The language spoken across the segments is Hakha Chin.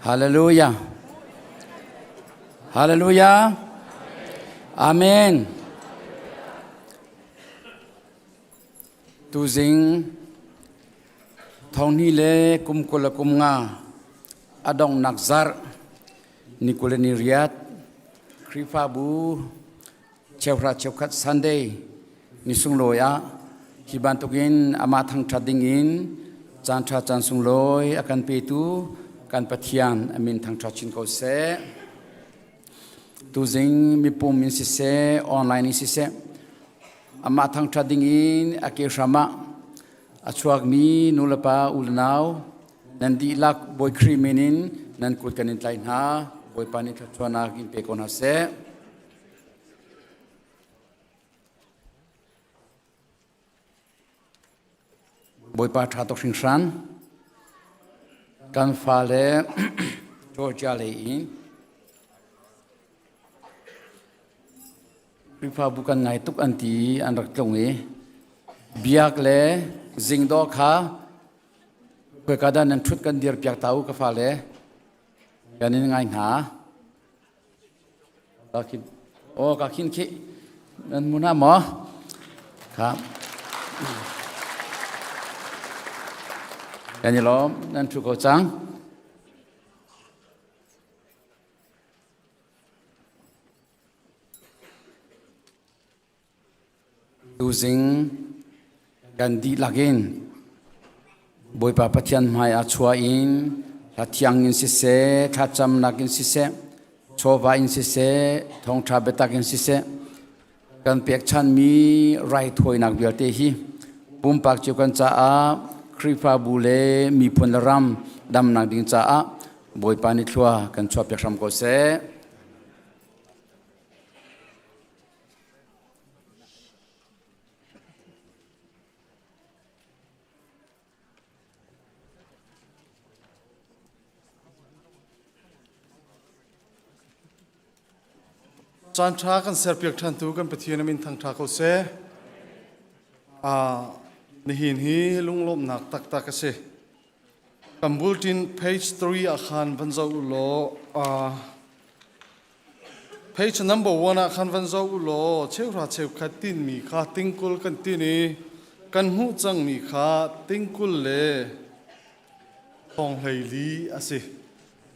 Hallelujah. Hallelujah. Amen. Tuzing thonghni le kum kul le kum nga a donghnak zarh ni kul le ni riat Khrihfabu cheuhra cheukhat Sunday ni sunglawi ah hi bantukin amah thangṭhat dingin caan ṭha caan sunglawi a kan petu kan Pathian a min thangṭhat chin ko seh. Tuzing mipum in siseh, online in siseh, amah thangṭhat dingin a ke hram ah a chuakmi nulepa unau nan dihlak Bawi Khrih min in nan kut kan in tlaih hna. Bawipa nih thluachuahnak in pe ko hna seh. Bawipa ṭha tuk hringhran. Kan fale Georgia lei in Khrihfabu kan ngai tuk an ti i an rak tlung i biak le zingdawh kha khoika dah nan ṭhut kan dir piak ta u ka fale kan in ngai hna. Ka khin oh ka khin khi nan mu na maw kha kan i lawm nan thu ko cang Tuzing kan dihlak in Bawipa Pathian hmai ah chuah in hla thiang in siseh, thlacamnak in siseh, chawva in siseh, thawngṭha biatak in siseh, kan pekchanmi raithawinak vialte hi pumpak cio kan caah Khrihfabu le miphun le ram damnak ding caah Bawipa nih thlua kan chuahpiak hram ko seh. Caan ṭha kan serpiak ṭhantu kan Pathian a min thangṭha ko seh. Nihin hi lunglawmhnak taktak a si. Kan bulletin page 3 ah khan van zoh u law Page number one ah khan van zoh u law cheuhra cheukhat tinmi kha tingkul kan tin i kan hmuh cangmi kha tingkul le thong hleili a si.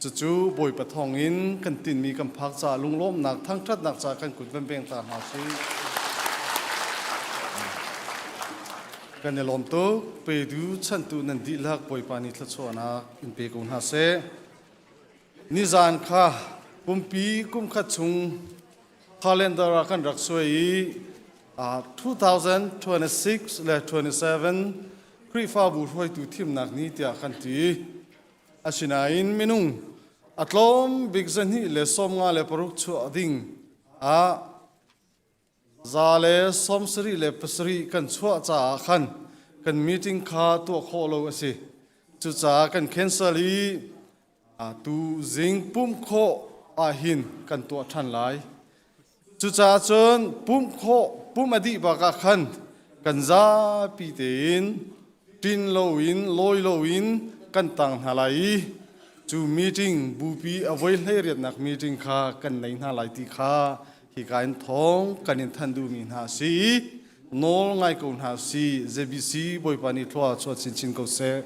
Cucu Bawipa thawngin kan tinmi kan phak caah lunglawmhnak thangṭhatnak caah kan kut van veng ta hna sih. Kan i lawm tuk. Pedu chantu nan dihlak Bawipa nih thluachuahnak in pe ko hna seh. Nizan kha pumpi kumkhat chung calendar ah kan rak suai i 2026 le 27 Khrihfabu hruaitu thimnak ni tiah kan ti. Asinain minung a tlawm bik zahnih le 56 chuah ding ah 177 kan chuah caah khan kan meeting kha tuah khawh lo a si. Cucaah kan cancel i tu zing pumh khawh ahhin kan tuah ṭhan lai. Cucaah cun pumh khawh pumh a dih bak ah khan kan zapi tein ṭin loin lawi loin kan tang hna lai i cu meeting bupi a voi hleiriatnak meeting kha kan nei hna lai ti kha hika in thawng kan in thanh duhmi hna a si i nawl ngai ko hna si JBC Bawipa nih thlua chuah chinchin ko seh.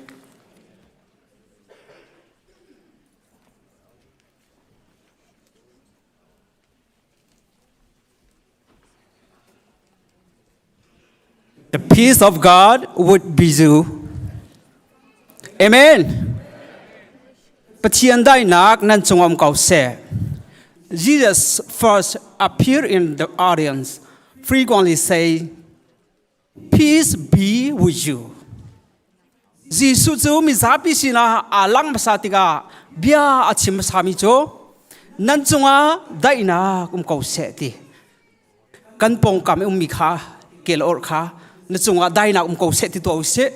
The peace of God would be you. Amen. Pathian daihnak nan cung um ko seh. Jesus first appeared in the audience, frequently say, Peace be with you. Jesuh cu mizapi sinah aa lang hmasa tikah bia a chim hmasami cu nan cungah daihnak um ko seh ti. Kan pawngkam i ummi kha kel orh kha na cungah daihnak um ko seh ti tuah u sih.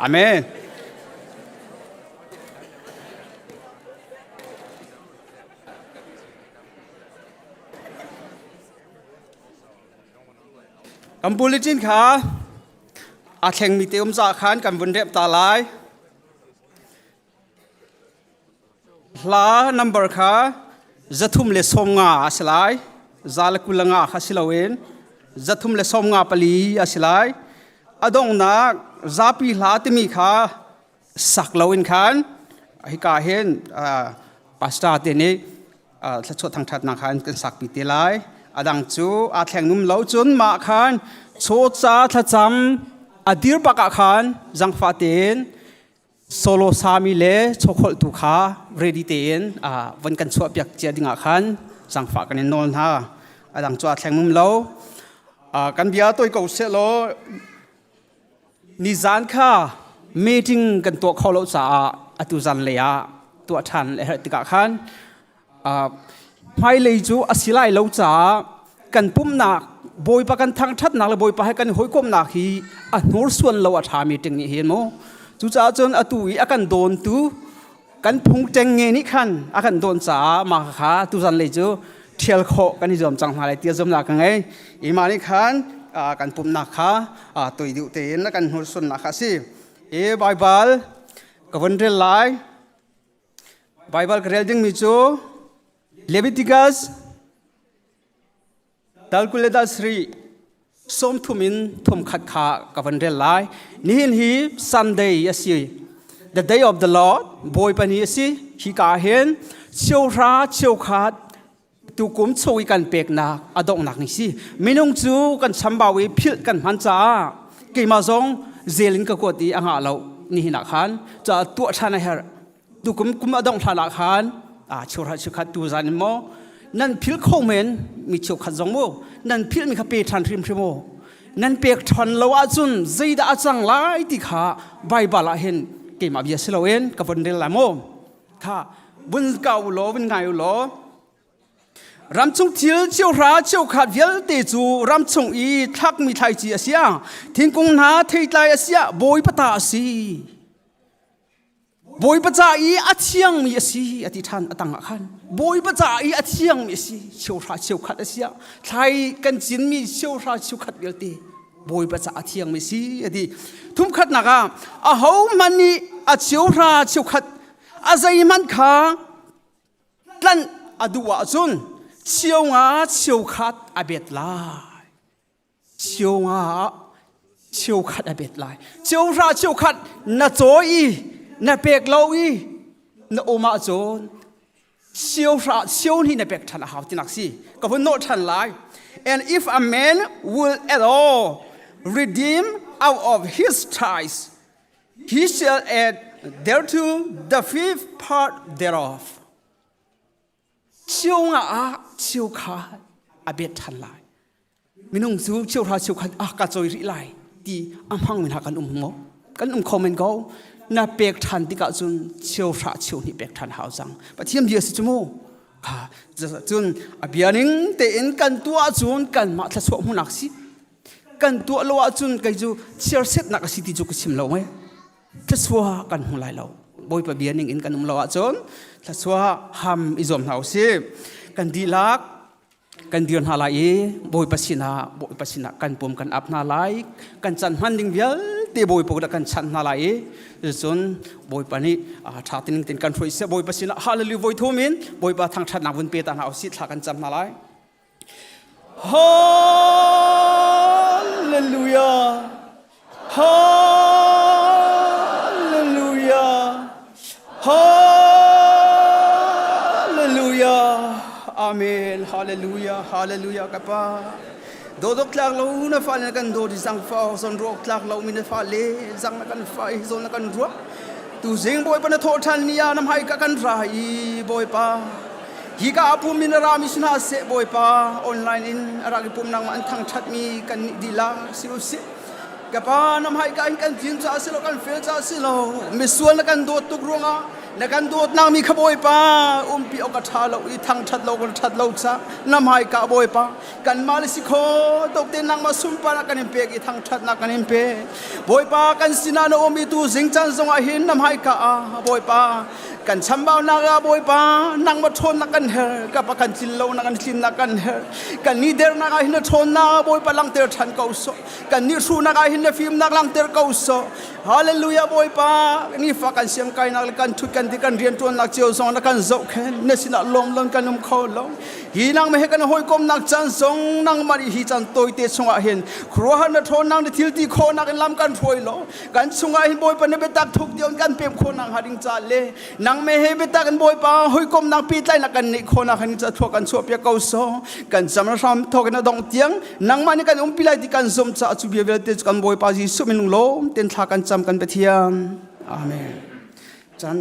Amen. Kan bulletin kha Aa thlengmi te um caah khan kan vun rep ta lai. Hla number kha 315 a si lai. 125 kha si loin 354 a si lai. A donghnak zapi hla timi kha sak loin khan hika hin pastor te nih thluachuah thangṭhatnak kha an kan sakpi te lai. A dang cu aa thleng num lo cun mah khan chawca thlacam a dir bak ah khan zangfah tein solo sami le chawkholhtu kha ready tein von kan chuahpiak cia dingah khan zangfah kan in nawl hna. A dang cu aa thleng mum lo. Kan bia toi ko seh law nizan kha meeting kan tuah kho lo caah atu zan lei ah tuah ṭhan a herh tikah khan hmailei cu a si lai lo caah kan pumnak Bawipa kan thangṭhatnak le Bawipa he kan i hawikomhnak hi a hnursuan lo a ṭhami ṭing nih hin mu. Cucaah cun atu i a kan dawntu kan phung ṭengnge nih khan a kan dawn caah mah kha tuzan lei cu ṭhial khawh kan i zuam cang hna lai ti zumnak ka ngei. Ima nih khan kan pumnak kha toi deuh tein a kan hnursuannak kha a si. I Baibal ka vun rel lai. Baibal ka rel dingmi cu Leviticus dal 20 le dal 7 30 in 31 kha ka van rel lai. Nihin hi Sunday a si. The day of the Lord, Bawipa ni a si. Hi ka hin cheuhra cheukhat tukum chung i kan peknak a donghnak ni si. Minung cu kan chambau i philh kan hman caah keimah zong zel in ka kuat i a ngah lo nihin ah khan ca tuah ṭhan a herh. Tukum kum a dongh hlan ah khan a cheuhra cheukhat tu zan in maw nan phil kho men mi cheukhat zong mu nan phil mi kha pe ṭhan hrimhrim u. Nan pek ṭhan lo ahcun zeidah a cang lai ti kha Baibal ah hin keimah bia si loin ka von rel lai mu. Kha vun kau u law vun ngai u law Ramchung thil cheuhra cheukhat vialte cu ramchung i thlakmi thlaici a si ah thingkung hna theitlai a si ah Bawipa ta a si. Bawipa ca i a thiangmi a si a ti ṭhan a tang ah khan Bawipa ca i a thiangmi a si cheuhra cheukhat a si ah thlai kan cinmi cheuhra cheukhat vialte Bawipa ca a thiangmi a si a ti. Thumkhatnak ah ahohmanh nih a cheuhra cheukhat a zeihmanh kha tlanh a duh ahcun cheu nga cheukhat a bet lai. Cheu nga cheukhat a bet lai. Cheuhra cheukhat na cawi i na pek lo i na um ahcun cheuhra cheu hnih na pek ṭhan a hau tinak si. Ka vun nawh ṭhan lai. And if a man will at all redeem out of his tithes, he shall add thereto the fifth part thereof. Cheu nga ah cheu kha a bet ṭhan lai. Minung cu cheuhra cheukhat ah ka cawi rih lai ti a hmangmi hna kan um maw? Kan um kho men ko. Na pek ṭhan tikah cun cheuhra cheu hnih pek ṭhan hau cang. Pathian bia si cu mu. Kha cun a bia ning tein kan tuah cun kanmah thluachuah hmuhnak si. Kan tuah lo ahcun kei cu chiarsetnak a si ti cu ka chim lo mei. Thluachuah kan hmu lai lo. Bawipa bia ning in kan um lo ahcun thluachuah ham i zuam hna usih. Kan dihlak kan dir hna lai i Bawipa sinah Bawipa sinah kan pum kan ap hna lai. Kan chan hman ding vialte Bawipa kut ah kan chanh hna lai i cun Bawipa nih ṭha tining tin kan hruai seh. Bawipa sinah hallelujah voi thum in Bawipa thangṭhatnak vun pe ta hna usih thla kan cam hna lai. Hallelujah. Hallelujah. Hallelujah. Amen. Hallelujah. Hallelujah. Kapa. Dodok tlak lo na fa na kan do di zang fa zon ruak tlak lo mi na fa le zang na kan fa i zon na kan ruak tu zing bawipa na thawh than ni ah na hmai ka kan ra i bawipa Hika a pum in a rami si hna seh Bawipa online in a rak i pum nangmah an thangṭhatmi kan nih dihlak si u sih. Ka pa na hmaika in kan tlin caah si lo kan fel caah si lo misual na kan dawt tuk ruangah na kan dawtnak mi kha Bawipa umpi awk a ṭha lo i thangṭhat lo kan ṭhat lo ca na hmaika Bawipa kanmah le si kho tuk te nangmah sunparnak kan in pek i thangṭhatnak kan in pek Bawipa kan sinah na um i tu zing caan zongah hin na hmaika ah Bawipa. Kan chambaunak ah Bawipa nangmah ṭhawnnak kan her ka pa kan tlin lo nak kan tlinnak kan her kan ni dernak ah hin na ṭhawnnak Bawipa langter ṭhan ko sawh kan ni hruhnak ah hin na fimnak langter ko sawh Hallelujah Bawipa nifa kan siang kainak le kan thut kan ti kan rianṭuannak cio zong na kan zohkhen na sinah lawmlon kan um kho lo hi nangmah he kan hawikomnak caan zong nangmah nih hi caan tawite chungah hin khuaruahhar na ṭhawnnak na thil ti khawhnak in lam kan hruai lo kan chungah hin Bawipa na biatak thuk deuh in kan pem khawhnak hnga ding ca le nangmah he biatak in Bawipa hawikomnak pehtlaihnak kan neih khawhnak hnga ding ca thua kan chuahpiak ko so kan cam hram thawk in a dong tiang nangmah nih kan umpi lai ti kan zumh caah cu bia vialte cu kan Bawipa Jesuh min lawm ten thla kan cam kan Pathian amen chan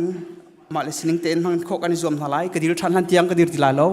mah le sining tein hmang khawh kan i zuam hna lai ka dir ṭhan hlan tiang ka dir ti lai lo.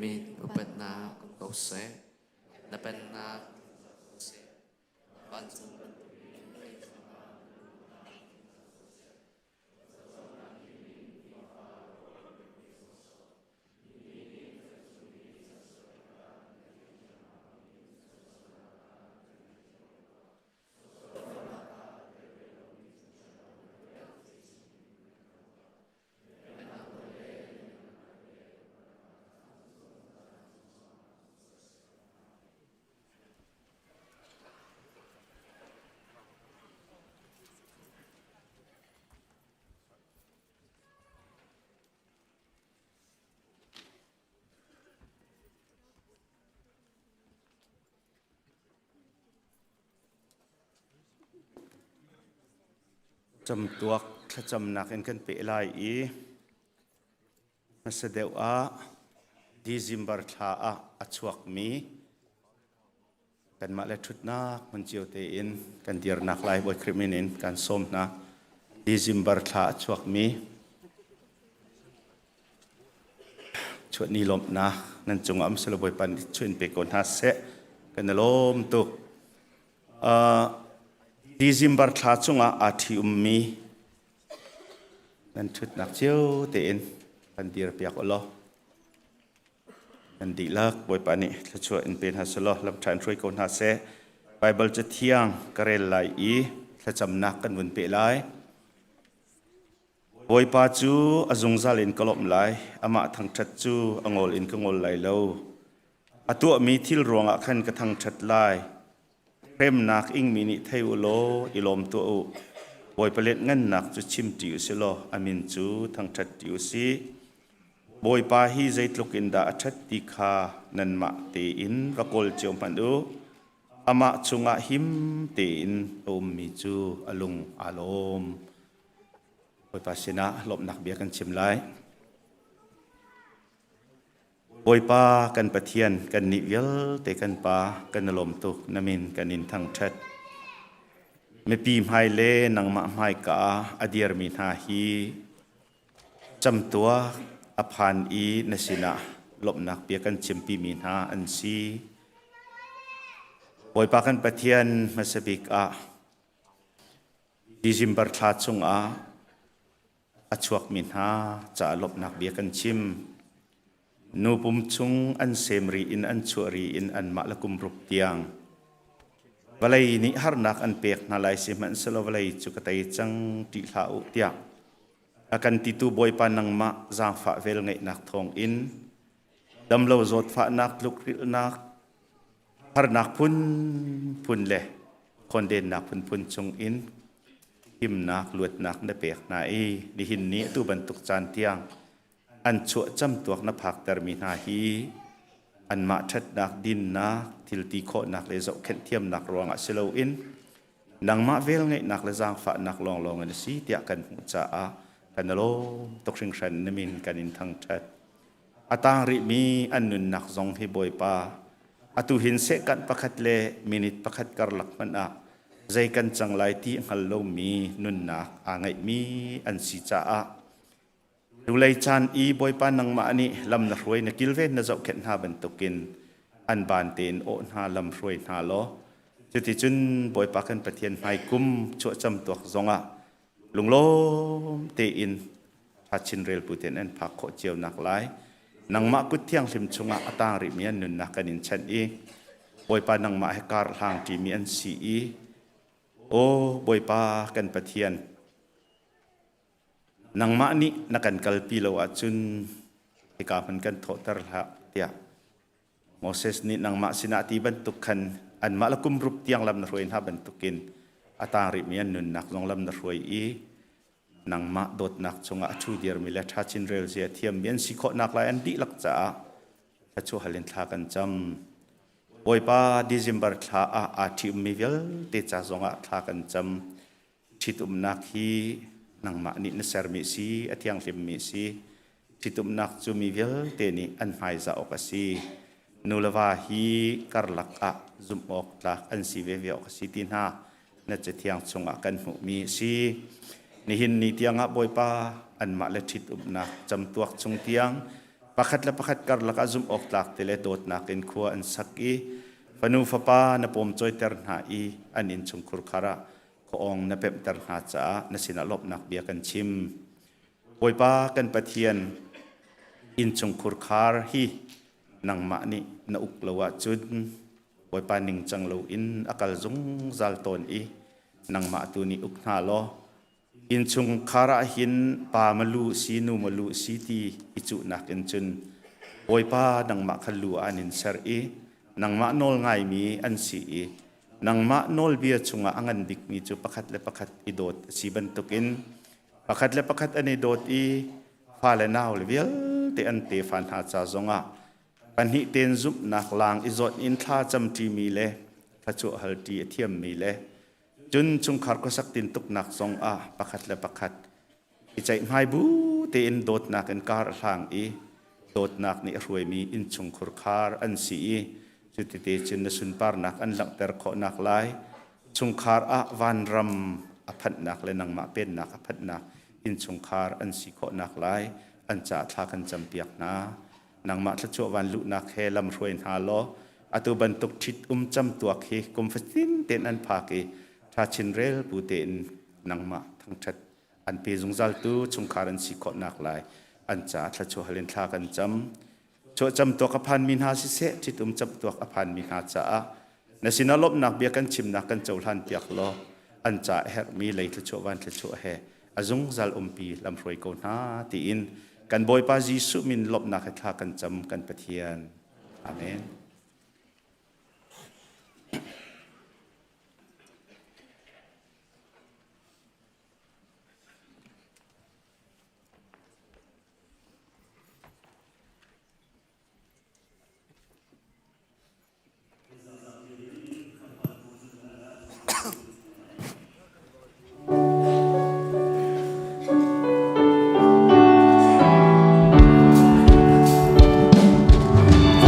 min upatnak um ko seh. Na pennak ko seh. Vancung bantukin vawlei cungah. Camtuak thlacamnak in kan peh lai i hmasa deuh ah December thla ah a chuakmi kanmah le ṭhutnak hmun cio tein kan dirnak lai Bawi Khrih min in kan sawm hna. December thla a chuakmi Chuahni lawmhnak nan cungah um selaw Bawipa nih chuah in pe ko hna seh. Kan i lawm tuk. December thla chungah aa ṭhi ummi nan ṭhutnak cio tein kan dirpiak u law nan dihlak Bawipa nih thluachuah in pe hna selaw lamṭha in hruai ko hna seh. Baibal cathiang ka rel lai i thlacamnak kan vun peh lai. Bawipa cu a zungzal in ka lawmh lai, amah thangṭhat cu a ngol in ka ngol lai lo. A tuahmi thil ruangah khan ka thangṭhat lai. Hremnak ingmi nih thei u law i lawm tuah u. Bawipa lianhngannak cu chim ṭi u si law a min cu thangṭhat ṭi u sih. Bawipa hi zeitluk in dah a ṭhat ti kha nanmah tein va kawl cio hmanh u. Amah chungah him tein a ummi cu a lung aa lawm. Bawipa sinah lawmhnak bia kan chim lai. Bawipa kan Pathian kan nih vialte kan Pa kan i lawm tuk na min kan in thangṭhat. Mipi hmai le nangmah hmaika a dirmi hna hi camtuak a phan i na sinah lawmhnak bia kan chimpimi hna an si. Bawipa kan Pathian hmasa bik ah December thla chungah a chuakmi hna caah lawmhnak bia kan chim. Nu pum chung an sem ri in an chuah ri in anmah le kum ruk tiang vawlei nih harnak an pek hna lai sihmanhsehlaw vawlei cu ka tei cang ṭih hlah u tiah a kan titu Bawipa nangmah zaangfah velngeihnak thawngin damlo zawtfahnak tlukrilhnak harnak phunphun le khondennak phunphun chungin himnak luatnak na pek hna i nihin ni atu bantuk caan tiang an chuah camtuak na phaktermi hna hi anmah ṭhatnak dinnak thilti khawhnak le zohkhenh thiamnak ruangah si loin nangmah velngeihnak le zaangfahnak lawnglawng in a si tiah kan hmuh caah kan i lawm tuk hringhran na min kan in thangṭhat. A tang rihmi an nunnak zong hi Bawipa, atu hin sehkanh pakhat le minute pakhat karlak hmanh ah zei kan cang lai ti hngal lomi nunnak aa ngeihmi an si caah Lulei caan i Bawipa nangmah nih lam na hruai na kilven na zohkhenh hna bantukin an ban tein awh hna lam hruai hna law cuticun Bawipa kan Pathian hmaikum chuahcam tuak zongah lunglawm tein ṭha chin relpu tein an phak khawh cio nak lai nangmah kut thianghlim chungah a tang rihmi an nunnak kan in chanh i Bawipa nangmah he kar hlang ṭimi an si i aw Bawipa kan Pathian Nangmah nih na kan kalpi lo ahcun hika hmun kan thawhter hlah tiah Moses nih nangmah sinah ti bantuk khan anmah le kum rup tiang lam na hruai hna bantukin a tang rihmi an nunnak zong lam na hruai i nangmah dawtnak chungah a ṭhu dirmi le ṭha chin rel zia thiammi an si khawhnak lai an dihlak caah thluachuah hal in thla kan cam. Bawipa December thla ah aa ṭhiummi vialte ca zongah thla kan cam. Ṭhitumnak hi nangmah nih na sermi si, a thianghlimmi si. Ṭhitumnak cu mi vialte nih an hmaizah awk a si. Nu le va hi karlak ah zumh awk tlak an si veve awk a si ti hna na cathiang chungah kan hmuhmi a si. Nihin ni tiangah Bawipa anmah le ṭhitumnak camtuak chung tiang Pakhat le pakhat karlak ah zumh awk tlak te le dawtnak in khua an sak i fanu fapa na pawmcawiter hna i an innchungkhur khar ah khuaawng na pemhter hna caah na sinah lawmhnak bia kan chim. Bawipa kan Pathian, innchungkhur khar hi nangmah nih na uk lo ahcun Bawipa ningcang loin a kal zungzal tawn i nangmah tu nih uk hna law innchungkhar ah hin pa malu si nu malu si ti i cuhnak in cun Bawipa nangmah kha lu ah an in ser i nangmah nawl ngaimi an si i nangmah nawlbia chungah a ngan bikmi cu pakhat le pakhat i dawt a si bantukin pakhat le pakhat an i dawt i fale naule vialte an tefa hna ca zongah pahnih ten zumhnak laang i zawt in thla camṭimi le thluachuah halṭi a thiammi le cun chungkhar khuasak tintuknak zong ah pakhat le pakhat i ceihmai bu tein dawtnak in kar a hlang i dawtnak nih a hruaimi innchungkhur khar an si i cutite cun na sunparnak an langhter khawhnak lai chungkhar ah vanram a phanhnak le nangmah pennak a phanhnak innchungkhar an si khawhnak lai an caah thla kan campiak hna. Nangmah thluachuah van luhnak he lam hruai hna law atu bantuk ṭhit um camtuak hi kum fatin tein an phak i ṭha chin rel bu tein nangmah thangṭhat an pe zungzaltu chungkhar an si khawhnak lai an caah thluachuah hal in thla kan cam. Chuahcam tuak a phanmi hna siseh, ṭhitum camtuak a phanmi hna caah na sinah lawmhnak bia kan chimnak kan cohlan piak law an ca a herhmi lei thluachuah van thluachuah he a zungzal umpi lamhruai ko hna tiin kan Bawipa Jesuh min lawmhnak he thla kan cam kan Pathian. Amen.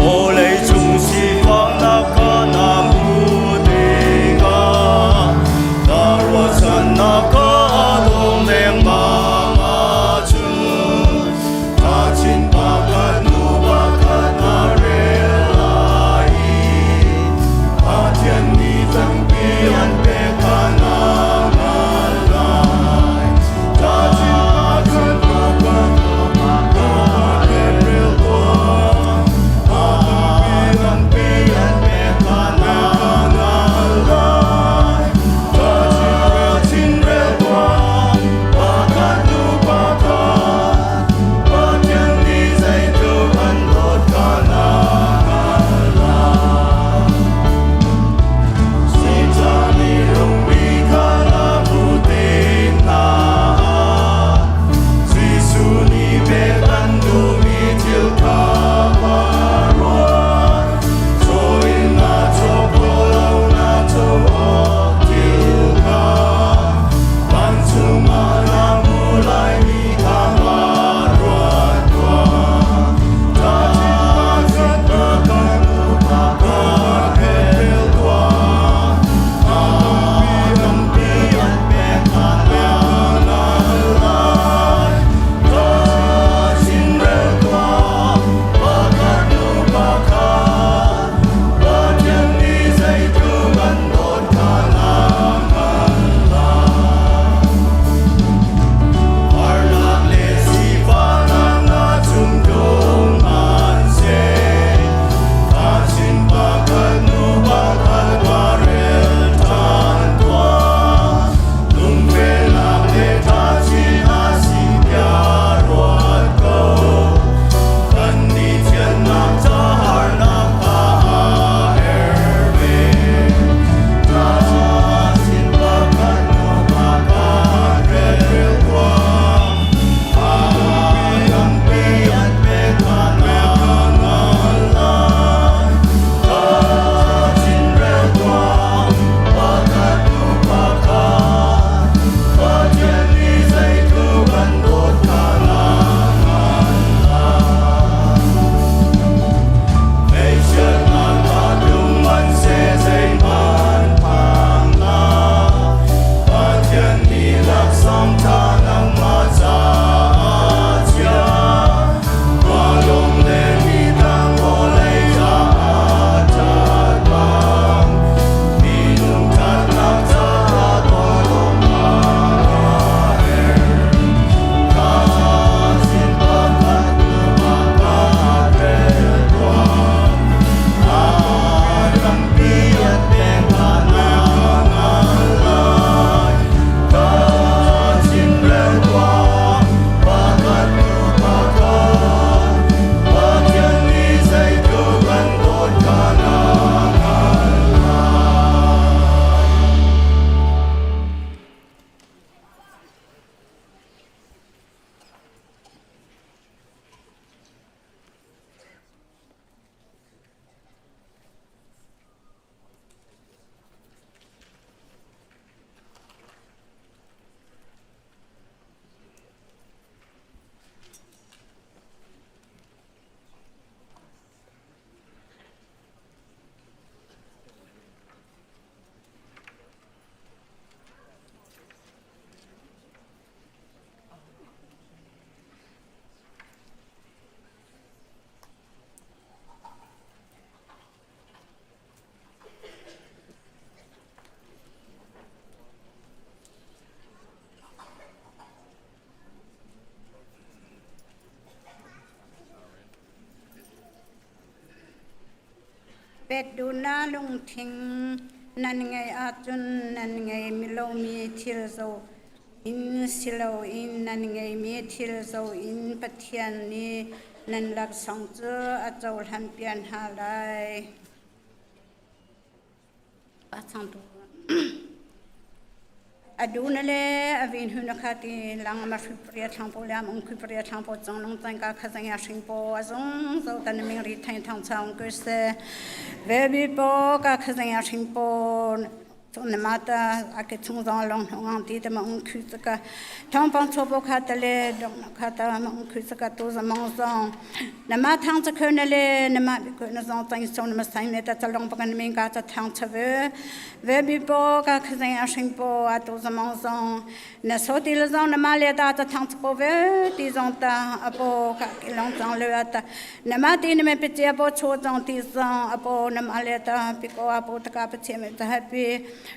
Vawlei cung. Pek duhnak lungthin nan ngeih ahcun nan ngeih lomi thil zoh in si loin nan ngeihmi thil zoh in Pathian nih nan laksawng cu a cohlanpiak hna lai. Adu na le a vin hu na kha ti lang ma hri pria thlang po liam ung khu pria thlang po chong nong chang ka kha zang ya hring po azung zo tan ming ri thang thang chang ku se ve bi po ka kha zang ya hring po chung na ma ta a ke chung zong long hong ang ti ta ma ung khu ka thong pang cho po kha ta le dong na kha ta ma ung khu ka tu za mong zong Na ma thang cha kheu na le na ma bi ko na zong tang song na ma sang ne ta chalong pa kan min ka cha thang cha ve ve bi po ka khazeng a hring po a tu zamong zong na so ti le zong na ma le ta cha thang cha po ve ti zong ta a po ka ki long chang le ta na ma ti na me pe che po cho zong ti zong a po na ma le ta pi ko a po ta ka pa che me ta happy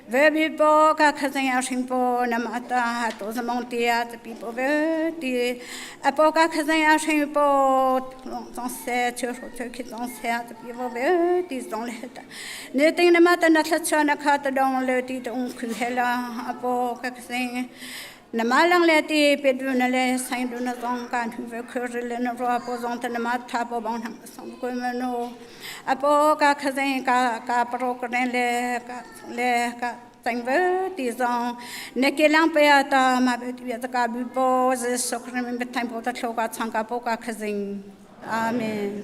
ve bi po ka khazeng a hring po na ma ta tu zamong ti a cha pi po ve ti 阿婆家客人阿生婆，总山秋秋去总山，这边我外地送来的。你等那么等那出去那卡得东楼地东看海了，阿婆家客人。那么人来的别度那来山度那总干去外看日来那若阿婆总的那么他婆帮他们送过门咯。阿婆家客人家家不罗个人来家来家。 地上，那给两杯啊，到马边这个微波是说可能没听不到，跳个唱个不个客人，阿门。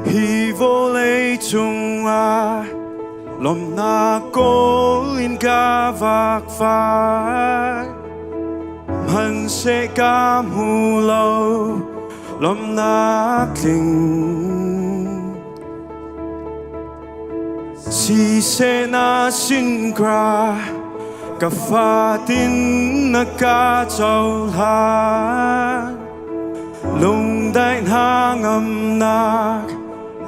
Hi vawlei cungah lawmhnak kawl in ka vakvai. Hmanhseh ka hmu lo lawmhnak tling. Siseh na sin kra ka fatin na ka cohlan. Lungdaih hna ngamnak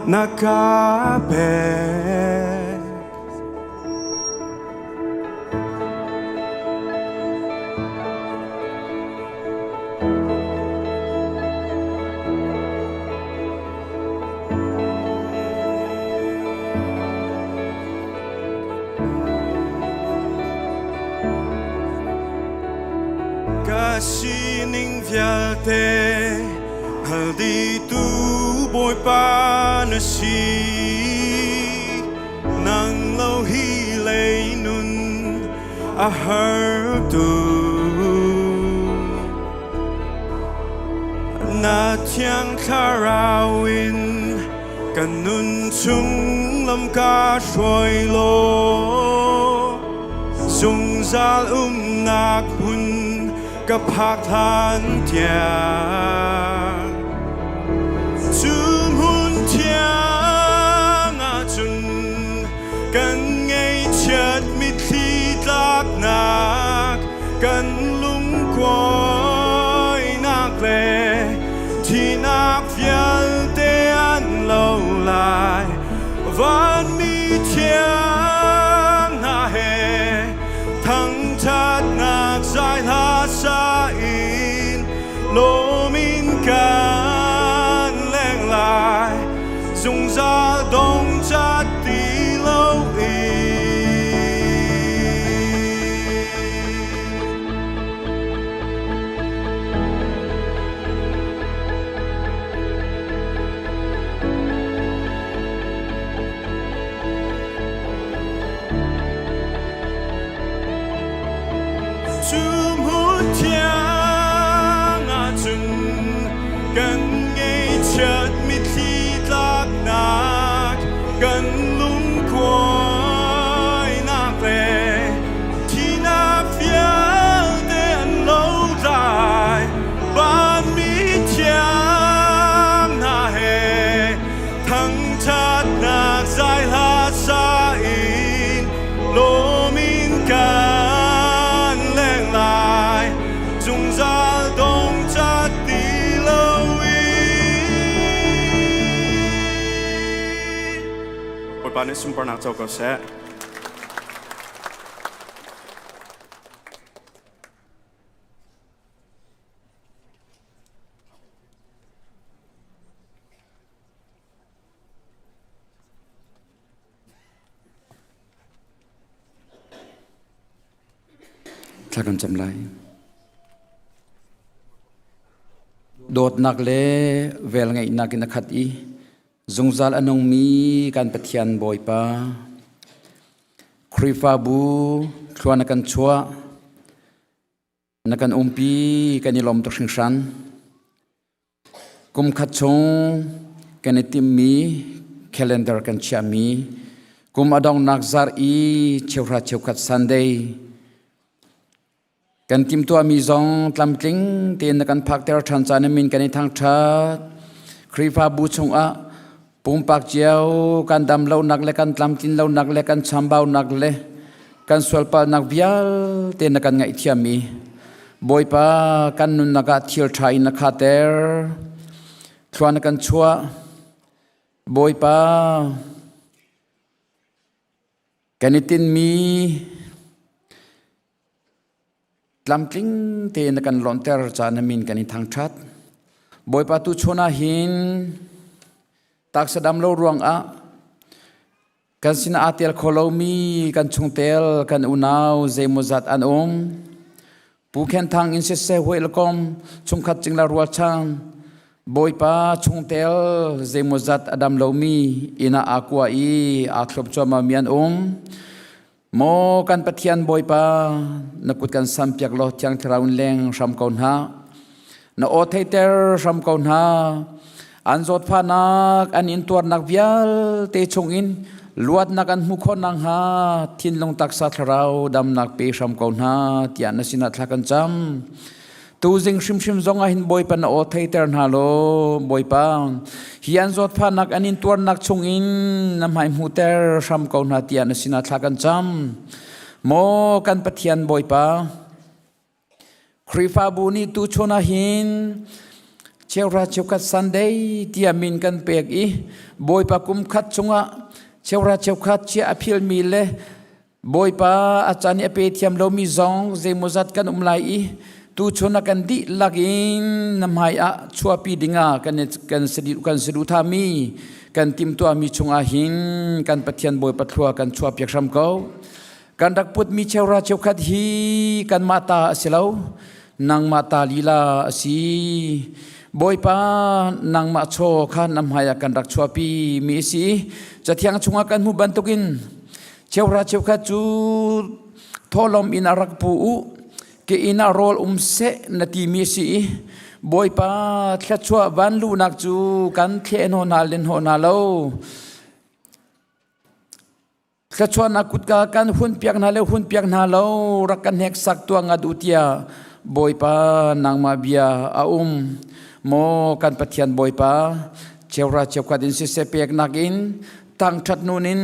na ka pek. Ka sining vialte hngal dihtu Bawipa na si. Nang lo hi lei nun a har tuk. Na thiang thlarau in kan nun chung lam ka hruai law zungzal umnak hmun ka phak hlan tiang cu hmun thiang ahcun kan ngaihchiat mitthli tlaknak kan lungkuainak le thihnak vialte an lo lai vanmi thiang hna he thangṭhatnak zai hla sa in lawm in kan leng lai zungzal dong cat ti loin. Bawipa nih sunparnak co ko seh. Thla kan cam lai. Dawtnak le velngeihnak in a khat i zungzal a nungmi kan Pathian Bawipa, Khrihfabu thlua na kan chuah, na kan umpi kan i lawm tuk hringhran. Kum khat chung kan i timmi calendar kan chiahmi kum a donghnak zarh i cheuhra cheukhat Sunday kan timhtuahmi zong tlamtling tein na kan phakter ṭhan caan in min kan i thangṭhat. Khrihfabu chungah pumpak cio kan dam lonak le kan tlamtlin lonak le kan chambaunak le kan sualpalnak vialte na kan ngaihthiam i Bawipa kan nunnak ah thil ṭha in na khater thlua na kan chuah. Bawipa kan i tinmi tlamtling tein na kan lawnter ca na min kan i thangṭhat. Bawipa tu chun ah hin taksa dam lo ruangah Kan sinah aa tel kho lomi kan chungtel kan unau zeimawzat an um. Pu Khen Thang in siseh Huilkom chungkhat cingla rualchan Bawipa chungtel zeimawzat a dam lomi inn ah aa kua i aa thlop cuahmahmi an um. Maw kan Pathian Bawipa na kut kan sampiak law Thiang Thlarau in leng hram ko hna. Na aw theiter hram ko hna. An zawtfahnak, an intuarnak vialte chungin luatnak an hmuh khawh nakhnga thinlung taksa thlarau damnak pe hram ko hna tiah na sinah thla kan cam. Tuzing hrimhrim zong ah hin Bawipa na aw theiter hna law Bawipa hi an zawtfahnak an intuarnak chungin na hmai hmuhter hram ko hna tiah na sinah thla kan cam. Maw kan Pathian Bawipa Khrihfabu nih tuchun ah hin cheuhra cheukhat Sunday tiah min kan pek i Bawipa kum khat chungah cheuhra cheukhat chia a philmi le Bawipa a caan i a pe thiam lomi zong zeimawzat kan um lai i tuchun ah kan dihlak in na hmai ah chuahpi dingah kan kan kan saduhthahmi kan timhtuahmi chungah hin kan Pathian Bawipa thlua kan chuahpiak hram ko. Kan rak putmi cheuhra cheukhat hi kanmah ta a si lo, nangmah ta lila a si. Bawipa, nangmah chaw kha na hmaiah kan rak chuahpi mi a si. Cathiang chungah kan hmuh bantukin cheuhra cheukhat cu thawhlawm in a rak pu u, ke inn ah rawl um seh na timi a si i Bawipa thluachuah vanluhnak cu kan thleh hnawh hna len hnawh hna lo. Thluachuahnak kutka kan hunpiak hna le hunpiak hna lo rak kan hneksak tuah ngat u tiah Bawipa nangmah bia a um. Maw kan Pathian Bawipa, cheuhra cheukhat in siseh peknak in thangṭhat nun in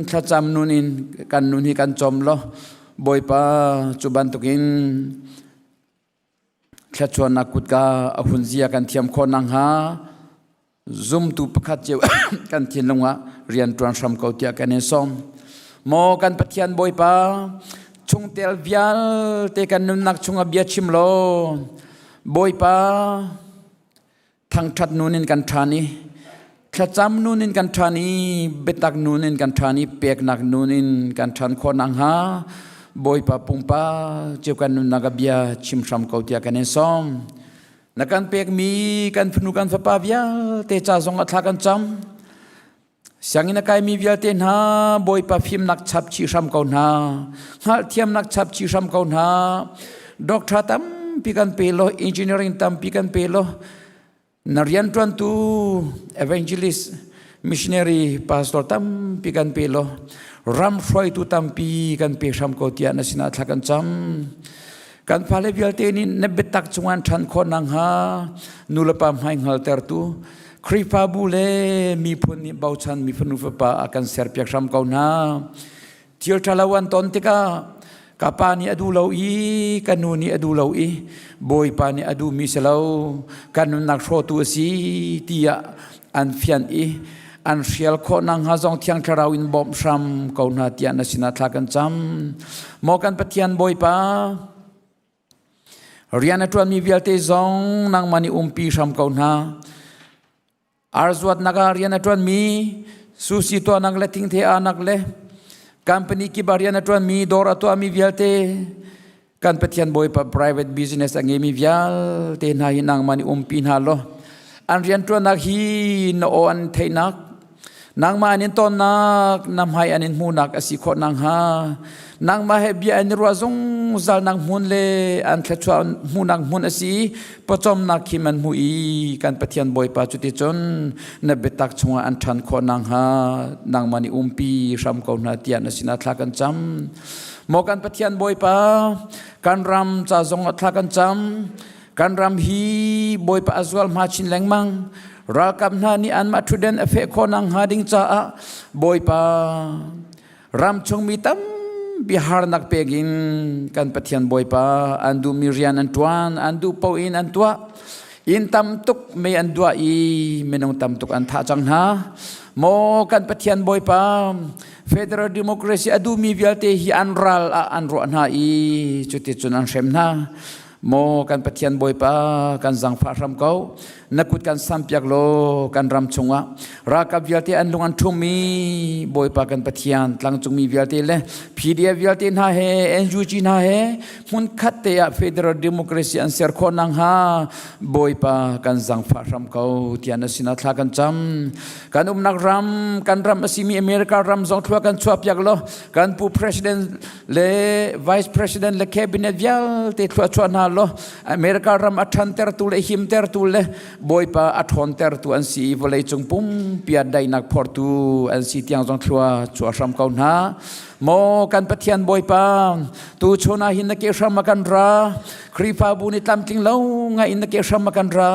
thlacam nun in kan nun hi kan cawm law Bawipa cu bantukin thluachuahnak kutka a hun zia kan thiam khawh nakhnga zumtu pakhat cio kan thinlung ah rian ṭuan hram ko tiah kan in sawm. Maw kan Pathian Bawipa, chungtel vialte kan nunnak chungah bia chim law, Bawipa, thangṭhat nun in kan ṭhan i thlacam nun in kan ṭhan i biatak nun in kan ṭhan i peknak nun in kan ṭhan khawh nakhnga Bawipa pumpak cio kan nunnak a bia chim hram ko tiah kan in sawm. Na kan pekmi kan fanu kan fapa vialte ca zong ah thla kan cam. Sianginn a kaimi vialte hna Bawipa fimnak chap chih hram ko hna. Hngalhthiamnak chap chih hram ko hna. Doctor tampi kan pe law, engineering tampi kan pe law, na rianṭuantu evangelist, missionary, pastor tampi kan pe law, ram hruaitu tampi kan pe hram ko tiah na sinah thla kan cam. Kan fale vialte nih na biatak cungah an ṭhan khawh nakhnga nulepa hmai hngaltertu Khrihfabu le miphun nih bochan mi fanu fapa a kan serpiak hram ko hna. Thil ṭhalo an ton tikah ka pa nih a duh lo i ka nu nih a duh lo i Bawipa nih a duhmi si lo kan nunnak hrawtu a si tiah an fianh i An hrial khawh nakhnga zong Thiang Thlarau in bawmh hram ko hna tiah na sinah thla kan cam. Maw kan Pathian Bawipa, rian a ṭuanmi vialte zong nangmah nih umpi hram ko hna. Arzuatnak ah rian a ṭuanmi, sushi tuahnak le thingthei ahnak le company kip ah rian a ṭuanmi, dawr a tuahmi vialte, kan Pathian Bawipa private business a ngeimi vialte hna hi nangmah nih umpi hna law an rianṭuannak hi na aw an theihnak Nangmah an in tonnak, na hmai an in hmuhnak a si khawh nakhnga, nangmah he bia an i ruah zungzal nak hmun le an thluachuah hmuhnak hmun a si i pawcawmnak khim an hmu i kan Pathian Bawipa cuticun na biatak chungah an ṭhan khawh nakhnga nangmah nih umpi hram ko hna tiah na sinah thla kan cam. Maw kan Pathian Bawipa, kan ram ca zongah thla kan cam. Kan ram hi Bawipa a zual hma chin lengmang. Ralkap hna nih anmah ṭhutden a feh khawh nakhnga ding caah Bawipa ram chungmi tampi harnak pek in kan Pathian Bawipa an duhmi rian an ṭuan, an duh paoh in an tuah. Inn tam tuk mei an duah i minung tam tuk an thah cang hna. Maw kan Pathian Bawipa, Federal Democracy a duhmi vialte hi an ral ah an ruah hna i cuticun an hrem hna. Maw kan Pathian Bawipa kan zangfah hram ko na kut kan sampiak law kan ram chungah ralkap vialte an lung an ṭhummi Bawipa kan Pathian tlangcungmi vialte le PDF vialte hna he NUG hna he hmunkhat te ah Federal Democracy an ser khawh nakhnga Bawipa kan zangfah hram ko tiah na sinah thla kan cam kan umnak ram kan ram a simi America ram zong thlua kan chuahpiak law kan pu president le vice president le cabinet vialte thluachuah hna law America ram a ṭhantertu le himtertu le Bawipa a ṭhawntertu an si i vawleicung pumpi ah daihnak phortu an si tiang zong thlua chuah hram ko hna. Maw kan Pathian Bawipa, tu chun ah hin na ke hram a kan ra. Khrihfabu nih tlamtling lo ngai in na ke hram a kan ra.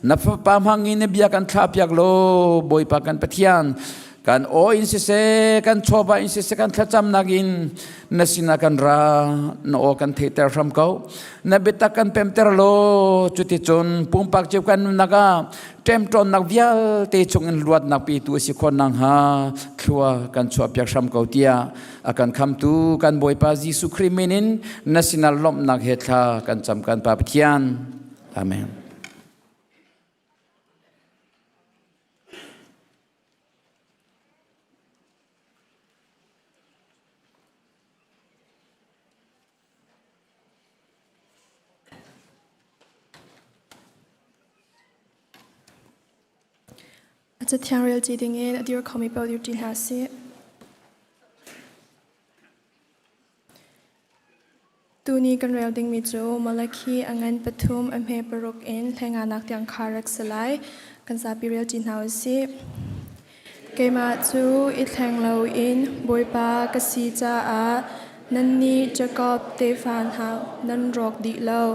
Na fapa hmang in na bia kan thlah piak law Bawipa kan Pathian kan aw in siseh kan chawva in siseh kan thlacamnak in na sinah kan ra na aw kan theihter hram ko na biatak kan pemter law cuticun pumpak cio kan nunnak ah ṭemṭawnnak vialte chungin luatnak petu a si khawh nakhnga thlua kan chuahpiak hram ko tiah a kan khamtu kan Bawipa Jesuh Khrih min in na sinah lawmhnak he thla kan cam kan Pa Pathian. Amen. A cathiang rel ci dingin a dir khomi paoh dir ṭi hna sih. Tuni kan rel dingmi cu Malakhi a ngan pathum a hme paruk in hleinganak tiang kha rak si lai. Kan zapi rel ṭi hna u sih. Keimah cu i thleng loin Bawipa ka si caah nannih Jakob tefa hna nan rawk dih lo.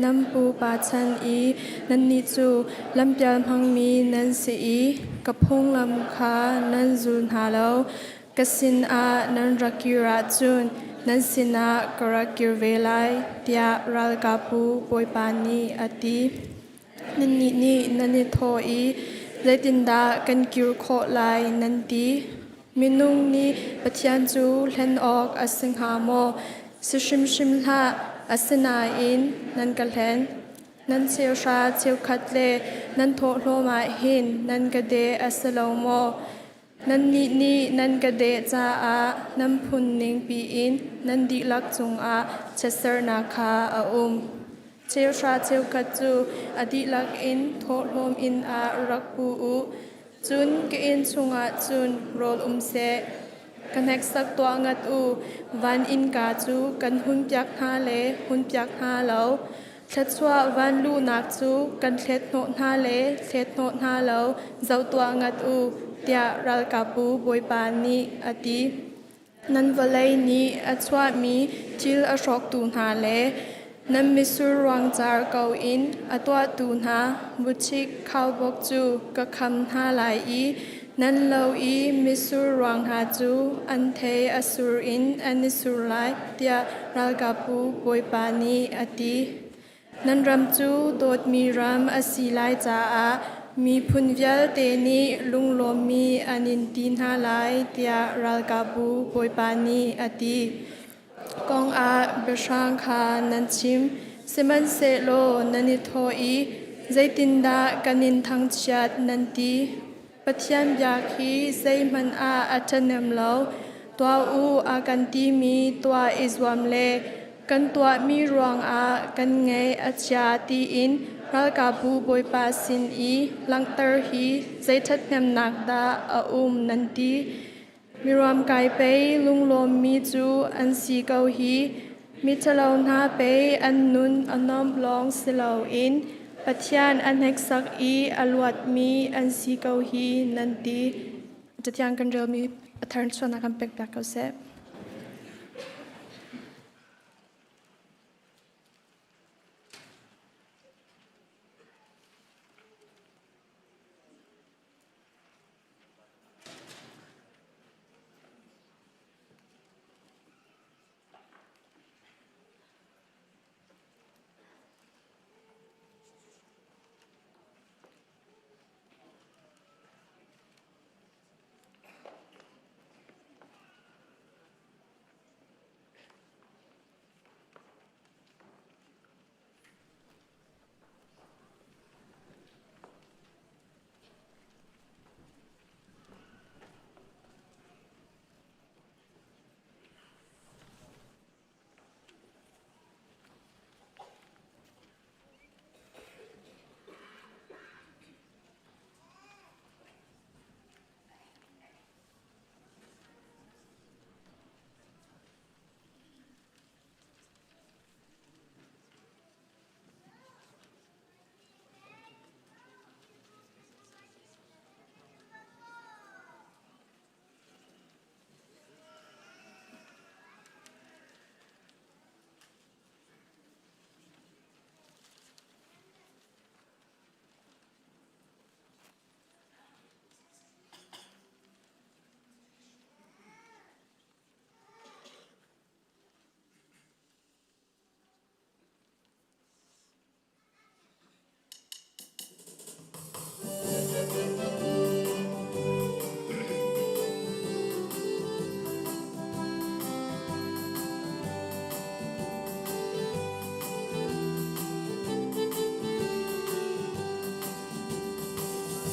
Nan pupa chan i nannih cu lampial hmangmi nan si i ka phunglam kha nan zul hna lo. Ka sinah nan rak kir ahcun nan sinah ka rak kir ve lai, tiah ralkapbu Bawipa nih a ti. Nannih nih nan i thawh i, Zeitindah kan kir khawh lai, nan ti. Minung nih Pathian cu hlen awk a si hnga maw? Si hrimhrim hlah, asinain nan ka hlen. Nan cheuhra cheukhat le nan thawhlawm ah hin nan ka deh a si lo maw? Nannih nih nan ka deh caah nan phun ning piin nan dihlak cungah chiatsernak kha a um. Cheuhra cheukhat cu a dihlak in thawhlawm inn ah rak pu u, cun ka inn chungah cun rawl um seh. Ka hneksak tuah ngat u, van innka cu kan hunpiak hna le hunpiak hna lo. Thluachuah vanluhnak cu kan thlethnawh hna le thlethnawh hna lo zoh tuah ngat u, tiah ralkapbu Bawipa nih a ti. Nan vawlei nih a chuahmi thil a hrawktu hna le nan mitsur ruangcar ko in a tuahtu hna buchik khaubawk cu ka kham hna lai i nan lo i mitsur ruang hna cu an thei a sur in an i sur lai, tiah ralkapbu Bawipa nih a ti. Nan ram cu dawtmi ram a si lai caah Miphun vialte nih lunglawmmi an in ti hna lai, tiah ralkapbu Bawipa nih a ti. Kong ah biahrang kha nan chim, sihmanhsehlaw nan i thawh i, Zeitindah kan in thangchiat, nan ti. Pathian bia khi zeihmanh ah a ṭhahnem lo. Tuah u a kan timi tuah i zuam le kan tuahmi ruangah kan ngaih a chia tiin ralkapbu Bawipa sin i langhter hi zei ṭhathnemnak dah a um nan ti. Miruamkai pei lunglawmmi cu an si ko hi. Miṭhalo hna pei an nun a nuamh lawng si loin Pathian a hneksak i a luatmi an si ko hi nan ti. Cathiang kan relmi a thar chuahnak kan pek piak ko seh.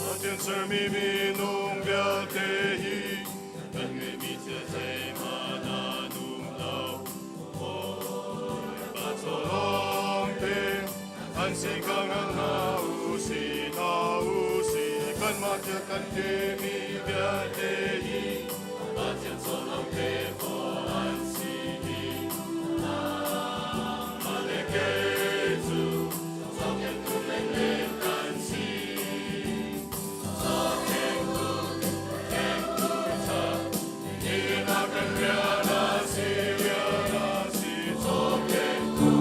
Pathian sermi minung vialte hi kan ngeihmi thil zeihmanh an um lo. Bawipa lawngte an si ka ngal hna u si hna u si kanmah thil kan timi vialte hi Pathian lawngte an si hi. Nangmah le kei cu zohkhenhtu menmen kan si. Zohkhenhtu, khenhtu ṭha, nihin ah kan rian a si, rian a si. Zohkhenhtu,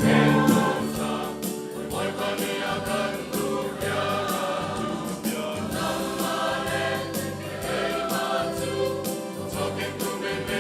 khenhtu ṭha, Bawipa nih a kan duh rian a ṭuan. Nangmah le keimah cu zohkhenhtu menmen.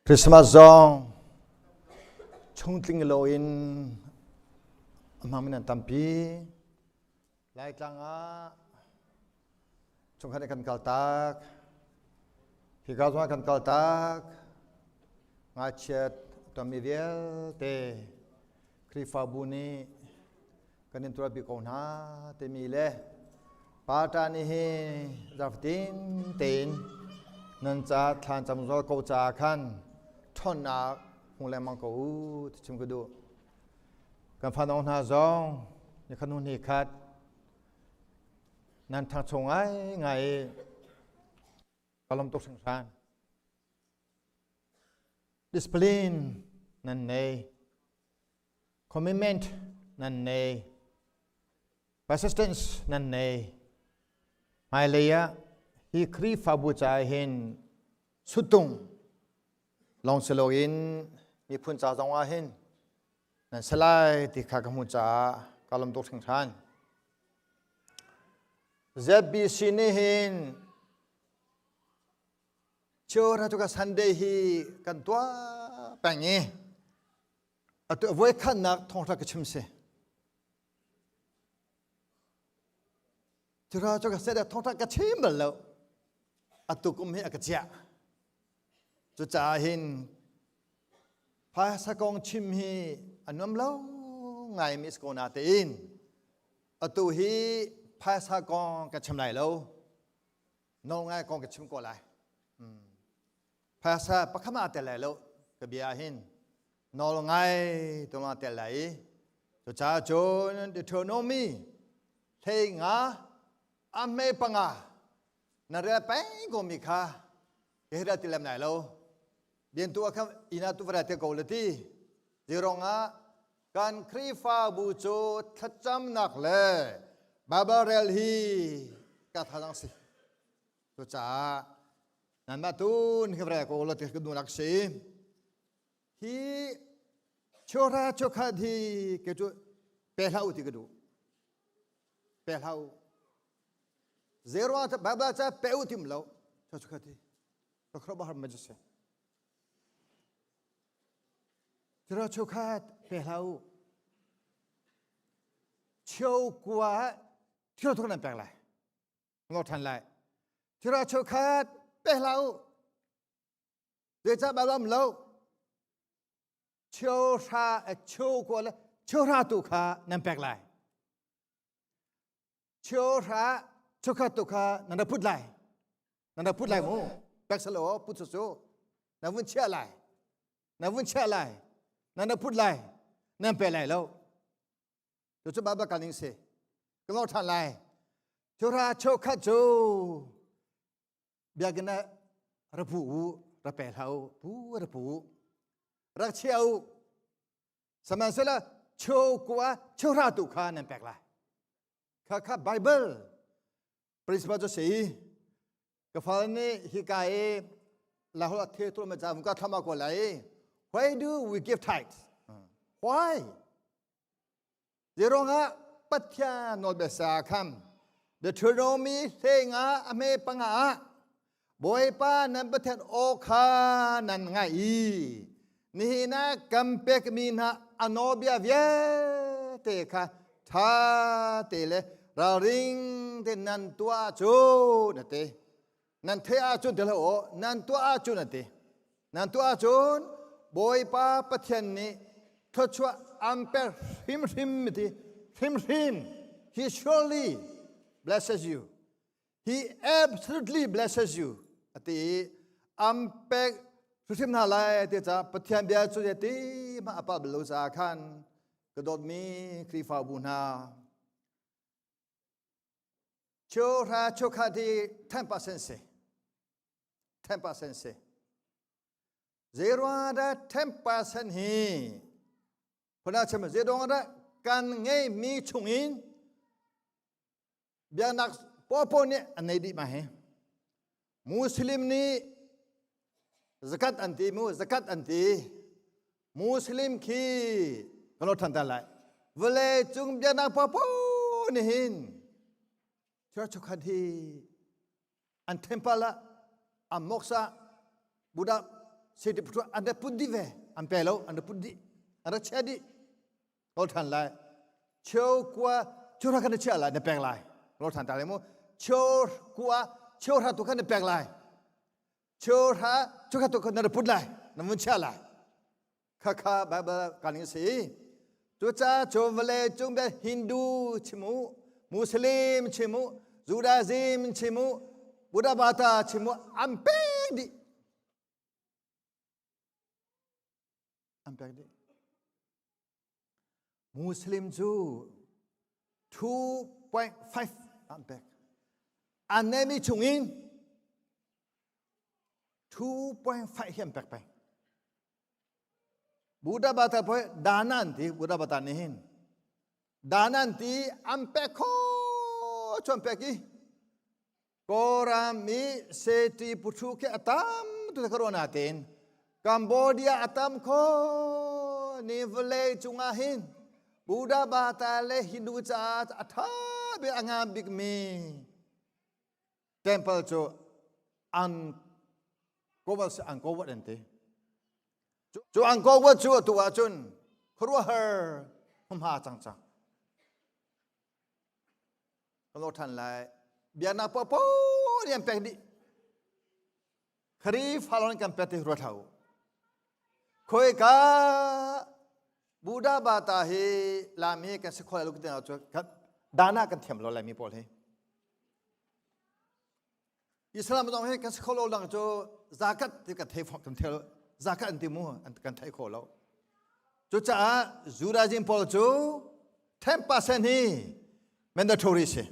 Christmas zong chungtling loin a hmangmi nan tampi. Laitlang ah chungkhat kan kaltak. Hika zongah kan kaltak. Ngachiat tonmi vialte Khrihfabu nih kan in tuahpi ko hna timi le Pata nih hi zarhfatin tein nan ca thlan cam zol ko ca khan ṭhawnnak hmu lengmang ko u ti chim ka duh. Kan fanong hna zong ni khanu ni khat nan ṭhangcho ngai ngai i ka lawm tuk hringhran. Discipline nan nei. Commitment nan nei. Persistence nan nei. Hmailei ah hi Khrihfabu caah hin suttung lawng si loin miphun ca zong ah hin nan si lai ti kha ka hmuh caah ka lawm tuk hringhran. ZBC nih hin Chura tu ka Sunday hi kan tuah peng i atu voikhatnak thawngṭha ka chim si. Cura cu ka set thawngṭha ka chim bal lo. Atu kum hi a ka chiah. Cucaah hin phaisa kong chim hi a nuam lo ngai mi si ko na tein atu hi phaisa kong ka chim lai lo. No ngai kong ka chim ko lai. Phaisa pakhat ma tel lai lo ka bia hin nawl ngai tu ma tel lai i cucaah cun Deuteronomy hlei nga a hme panga na rel peng ko mi kha ka hi ti lem lai lo bian tu kha ina tu vara te ko le ti zirong ah kan Khrihfabu cu thlacamnak le Bible rel hi ka thazang si Cucaah nanmah tu ni ka ko la ti ka duhnak si. Hi chora chokhat hi ke cu pe hlah u ti ka duh. Pe hlah u. Zero ta Bible ca pe u tim lo. Chokhat hi. Ka khrop har ma se. Chora chokhat pe hlah u. Cheu kua thil thuk nan pek lai. Ngor ṭhan lai. Thira cheukhat pe hlah u. Zeicah bal lo. Cheu hra cheu kua le cheu hra tu kha nan pek lai. Cheu hra cheukhat tu kha nan ra put lai. Nan ra put lai mu. Pek salo put su su. Na vun chiah lai. Na vun chiah lai. Nan ra put lai. Nan pe lai lo. Cucu Bible kan ning si. Ka ngor ṭhan lai. Chura chokhat cu biakinn ah ra pu u, ra pe hlah u, pu ra pu u. Rak chia u. Sihmanhsehlaw chokua chora tu kha nan pek lai. Kha kha Bible principle cu si. Ka fal nih hika i lahol a the tu ma ca ka thlama ko lai. Why do we give tithes? Why? Zeiruangah Pathian nawlbia sa khan Deuteronomy hleinga a hme panga ah Bawipa nan Pathian aw kha nan ngaih i nihin ah kan pekmi hna a nawlbia vialte kha ṭha te le ralring te nan tuah ahcun a ti. Nan theih ahcun ti hlah u, nan tuah ahcun a ti. Nan tuah ahcun Bawipa Pathian nih thluachuah an pek hrimhrim ti hrimhrim. He surely blesses you. He absolutely blesses you. A ti i an pek hrimhrim hna lai ti ca Pathian bia cu ti ma a pa bal lo caah khan ka dawtmi Khrihfabu hna Cheuhra cheukhat hi 10% si. 10% si. Zeiruang dah 10% hi phuna chim zeiruang dah kan ngeimi chungin biaknak popo nih an nei dih ma hi. Muslim nih zakat an ti mu zakat an ti. Muslim khi kan lo than ta lai. Vawlei cung biaknak popo nih hin church khat hi an temple ah an mosque ah Buddha. Seti puthu an rak put dih ve. An pe lo, an rak put dih. An rak chia dih. Lo than lai. Cheu kua cheu hra khan na chia lai, na pek lai. Lo than ta le mu. Cheu kua cheu hra tu khan na pek lai. Cheu hra cheu kha tu khan na rak put lai, na vun chia lai. Khakha Bible kan si. Cucaah cu vawlei cung bia Hindu chim u, Muslim chim u, Judaism chim u, Buddha Bata chim u, an pek dih. An pek dih. Muslim cu 2.5 an pek. An neimi chungin 2.5 hi an pek peng. Buddha bata poi dana an ti Buddha bata nih hin dana an ti an pek kho chuan pek i Kawlram i seti puthu khi atam tu ka ruah tein Cambodia atam kho ni vawlei cungah hin Buddha bata le Hindu caah a tha bik a ngam bik mi temple cu an kowal si an kowat an ti cu an kowat cu atu ahcun khuaruahhar hmha cang cang ka lo than lai biaknak popo nih an pek dih Khrihfa lawng kan pek ti ruat hlah u khoi ka Buddha bata hi lami kan si khol lu ti cu dana kan thiam lo lai mi pawl hi Islam zong hi kan si kho lo lang cu zakat ti kan thei kan thei zakat an ti mu kan thei kho lo. Cucaah Judaism pawl cu 10% hi mandatory si.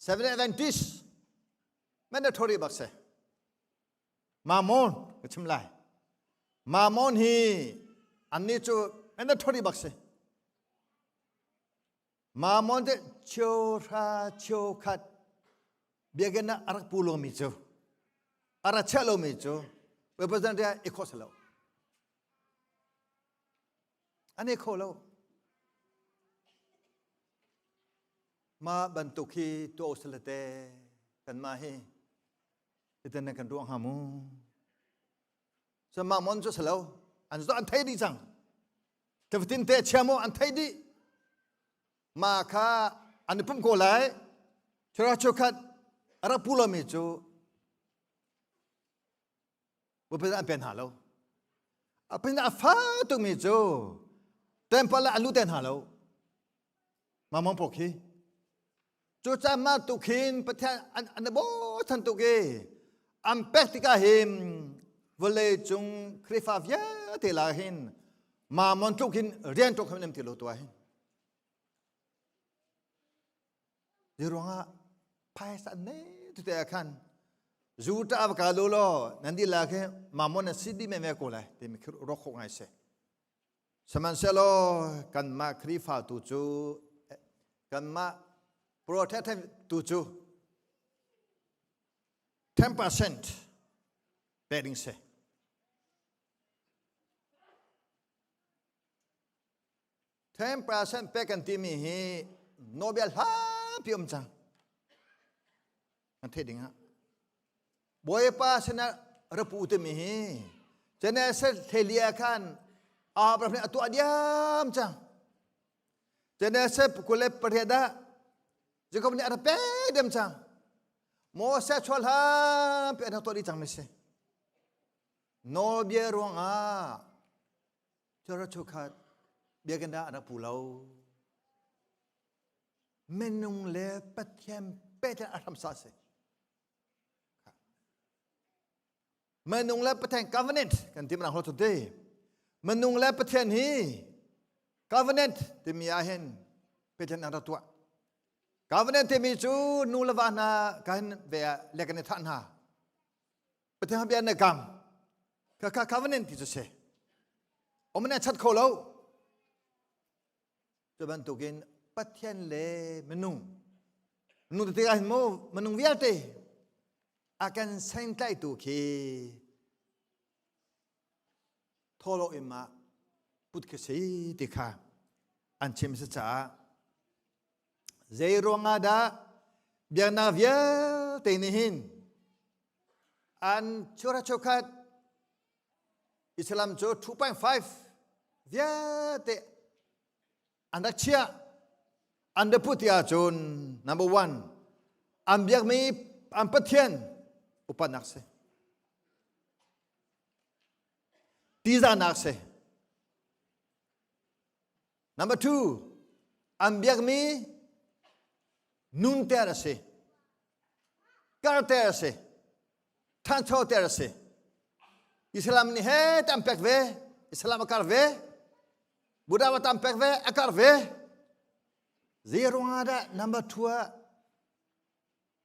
Seven Adventist mandatory bak si. Mamon ka chim lai. Mamon hi annih cu mandatory bak si. Mamon te cheuhra cheukhat biakinn ah a rak pu lomi cu a rak chiah lomi cu representative i khawh lo. An i kho lo. Mah bantuk hi tuah usile te kanmah hi Hitin nan kan ruah hnga mu. So mah mon cu si lo. An zo an thei dih cang. Tafatin te chia mu an thei dih. Ma kha an i pum ko lai. Thira chukhat a rak pu lomi cu Bupi an pen hna lo. A pin a fa tukmi cu temple ah an lut te hna lo. Mamong pok hi. Cucaah mah tu khin Pathian an an bochan tuk i an pek tikah hin vawlei cung Khrihfa vialte la hin mamon tluk hin rian tuk hin ti lo tuah hin. Hi ruangah phaisa an nei tu te ah khan zu ta va ka lo law nan di la khi mamon an si di me me ko lai timi khi rawk khawh ngai si. Sihmanhsehlaw kanmah Khrihfa tu cu kanmah Protestant tu cu 10% pek ding si. 10% pek kan timi hi nawlbia hlapi um cang. Kan theih ding ah. Bawipa sinah rapu timi hi Genesis thlelia khan Abraham nih a tuah diam cang. Genesis 28 ah Jacob nih a rak pek diam cang. Moses chuah hlan pi an rak tuah dih cang mi si. Nawlbia ruangah Chora chukhat biakinn ah a rak pu lo. Minung le Pathian pehtlaih a hramsa si. Minung le Pathian covenant kan ti mana ho te. Minung le Pathian hi covenant timi ah hin Pathian an rak tuah. Covenant timi cu nu le va hna kan ve ah le kan i thah hna. Pathian bia na kam. Ka ka covenant ti cu si. Omana chat kho lo. Cu bantukin Pathian le minung minung te ah hin mu minung vialte a kan sengtlaitu khi thawlo in ma put khi si ti kha an chim si caah zei ruangah dah Biaknak vialte nih hin an chura chukhat Islam cu 2.5 vialte an rak chiah an rak put ti ahcun number one an biakmi an Pathian upatnak si tizahnak si Number two, an biakmi nunter a si, karter a si, ṭhanchoter a si. Islam nih he tam pek ve, Islam a kar ve, Buddha a tam pek ve, a kar ve. Zei ruangah dah number two ah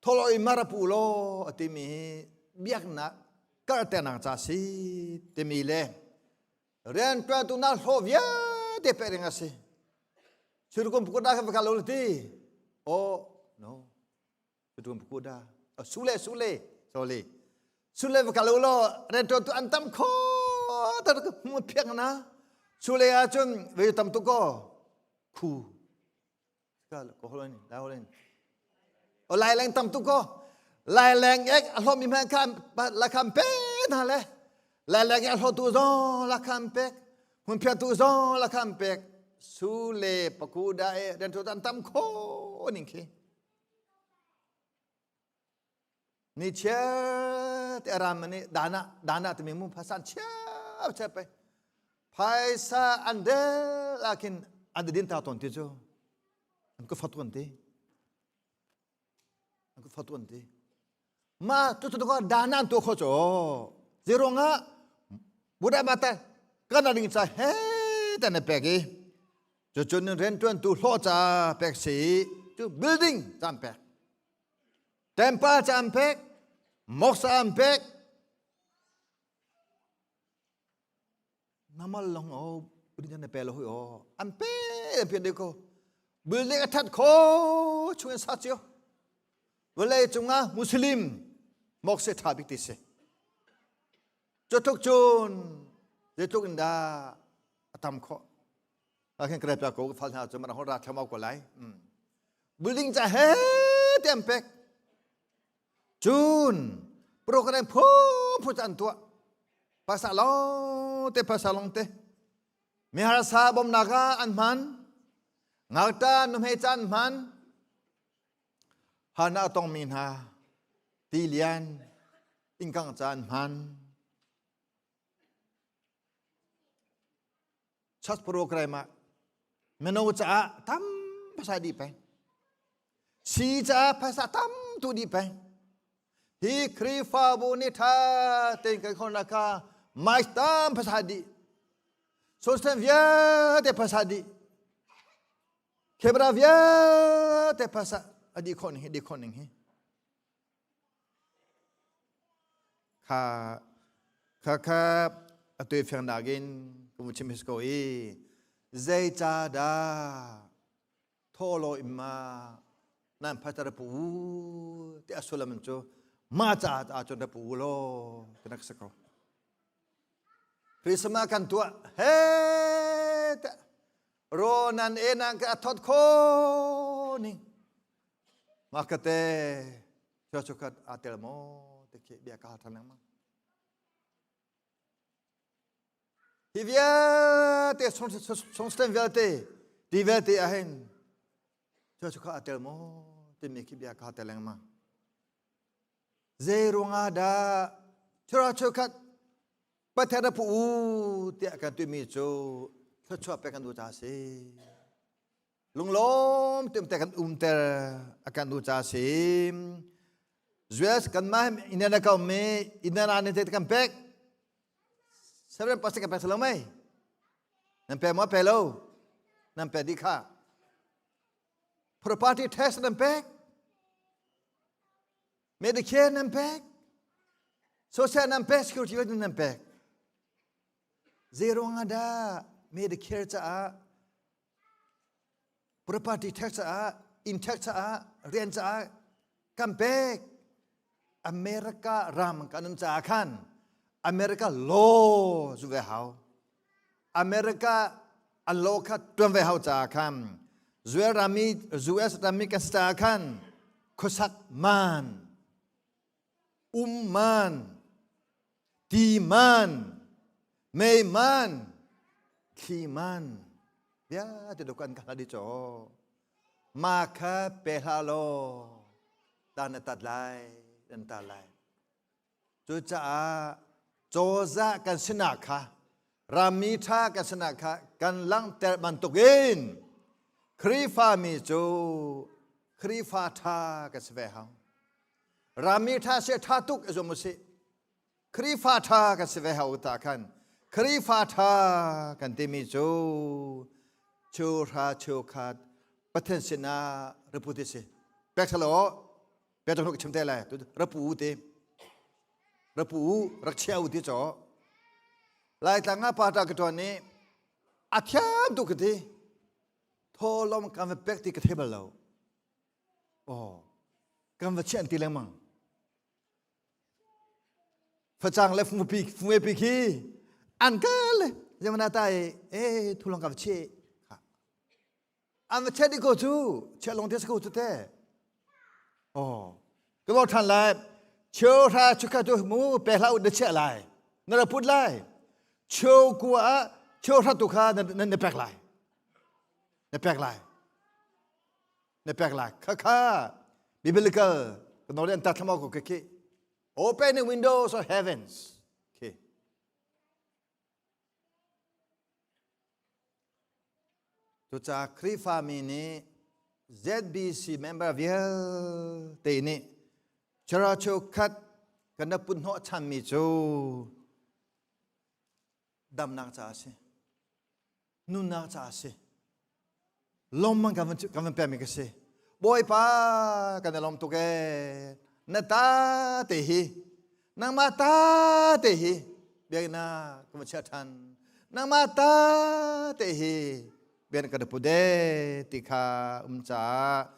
tholo i mar a pu law a timi hi biaknak karternak ca si timi le riantuantu na hlawh vialte pek ding a si Churukum pukuda kha va lo ti oh no Churukum pukuda sule sule sorry sule va lo lo riantuantu an tam kho tar mu phiak na sule ahcun ve tam tu ko khu ko holin lai holin o lai leng tam tu ko lai leng ek a hlom mi hman kha la kham pe na le lai leng ek a hlo tu zong la kham pek hun phia tu zong la kham pek su le paku da e den tu tan tam kho ning khi Ni chia te aram ni dana dana timi mu phasan chia chia pe phaisa an del akin an din ta ton ti chu an ko fatuan ti an ko fatuan ti ma tu tu ko dana an tu kho cho zironga buda mata kana ding cha he ta ne pek i cu cun rian tuan tu hlawh ca pek si cu building cam pek Temple ca an pek, mosque an pek. Namal long o building na pe lo hui o. An pe pian de ko. Building a that kho chung in sa cio. Vawlei cungah Muslim mosque tha bik ti si. Cu tluk cun zeitluk in dah a tam khawh. Khin krep ko fal hna cu man hol ra thlamau ko lai. Building ca he te an pek. Cun program phu phu an tuah. Pasa long te pasa long te. Mi harsa bawmnak ah an hman. Ngakta nuhmei ca an hman. Hana a tongmi hna tilian ingkang ca an hman. Church program ah mino caah tam phaisa dih peng si caah phaisa tam tu dih peng hi Khrihfabu nih tha tein kan khawhnak kha mic tam phaisa dih social vialte phaisa dih camera vialte phaisa a dih khawh ning hi dih khawh ning hi Kha kha kha a tuifiangnak in ka vun chim his ko i zeicadah thawhlaw in ma nan phatar pu ti a sullam cu mah caah ahcun ra pu law ti nak si ko. Christmas kan tuah he ro nan e nan ka thot kho ning Makate chuakhat aa tel maw ti khi bia ka hal ṭhan lengmang. Hi vialte songsten vialte ti vialte ahhin chuakhat aa tel maw timi khi bia ka hal tel lengmang. Zei ruangah dah chuakhat Pathian a phu u tiah kan timi cu thluachuah pek kan duh caah a si. Lunglawm te kan umter a kan duh ca si. US kanmah Indiana ka um i Indiana nih te kan pek. 7% kan pek lo mei? Nan pe maw pe lo? Nan pe dih kha. Property tax nan pek. Medicare nan pek. Social nan pek, security nan pek. Zei ruangah dah Medicare caah property tax caah inn tax caah rian caah kan pek America ram kan um caah khan America law zu ve hau America an law kha tuan ve hau caah khan US rami US rami kan si caah khan. Khuasak man, um man, ti man, mei man, thli man, vialte dok an ka hlat i caw. Ma kha pe hlah law dan na tat lai, nan tat lai. Cucaah cozah kan sinak kha rammi ṭha kan sinak kha kan langhter bantukin Khrihfami cu Khrihfa ṭha kan si ve hau. Rammi ṭha si ṭha tuk i zum usih. Khrihfa ṭha kan si ve hau ta khan Khrihfa ṭha kan timi cu cheuhra cheukhat Pathian sinah reput si. Pek thalo Peter ka chim te lai rapu te rapu rak chia u ti chaw Laitlang ah pata ka tuan ni a thiam tu ka ti tholom kan va pek ti ka thei bal lo oh kan va chian ti lengmang facang le fungpi fungpi khi an ka le zemana ta e e thulong ka va che An va check dih ko cu. Chiah lawng te si ko cu te. Oh. Ka lo than lai. Cheu hra chukha tu mu pe hlah na chiah lai. Na ra put lai. Cheu kua ah cheu hra tu kha na na na pek lai. Na pek lai. Na pek lai. Kha kha. Biblical. Ka no le an ta thlamo ko ke khi. Open the windows of heavens. Okay. Cucaah Khrihfami nih ZBC member vialte nih chara cheukhat kan rak put hnawh chanmi cu damnak caah a si, nunnak caah a si. Lawmman kan van kan van pekmi ka si. Bawipa kan i lawm tuk ee. Na ta te hi nangmah ta te hi biakinn ah kan va chiah ṭhan. Nangmah ta te hi biakinn kan pu de ti kha um caah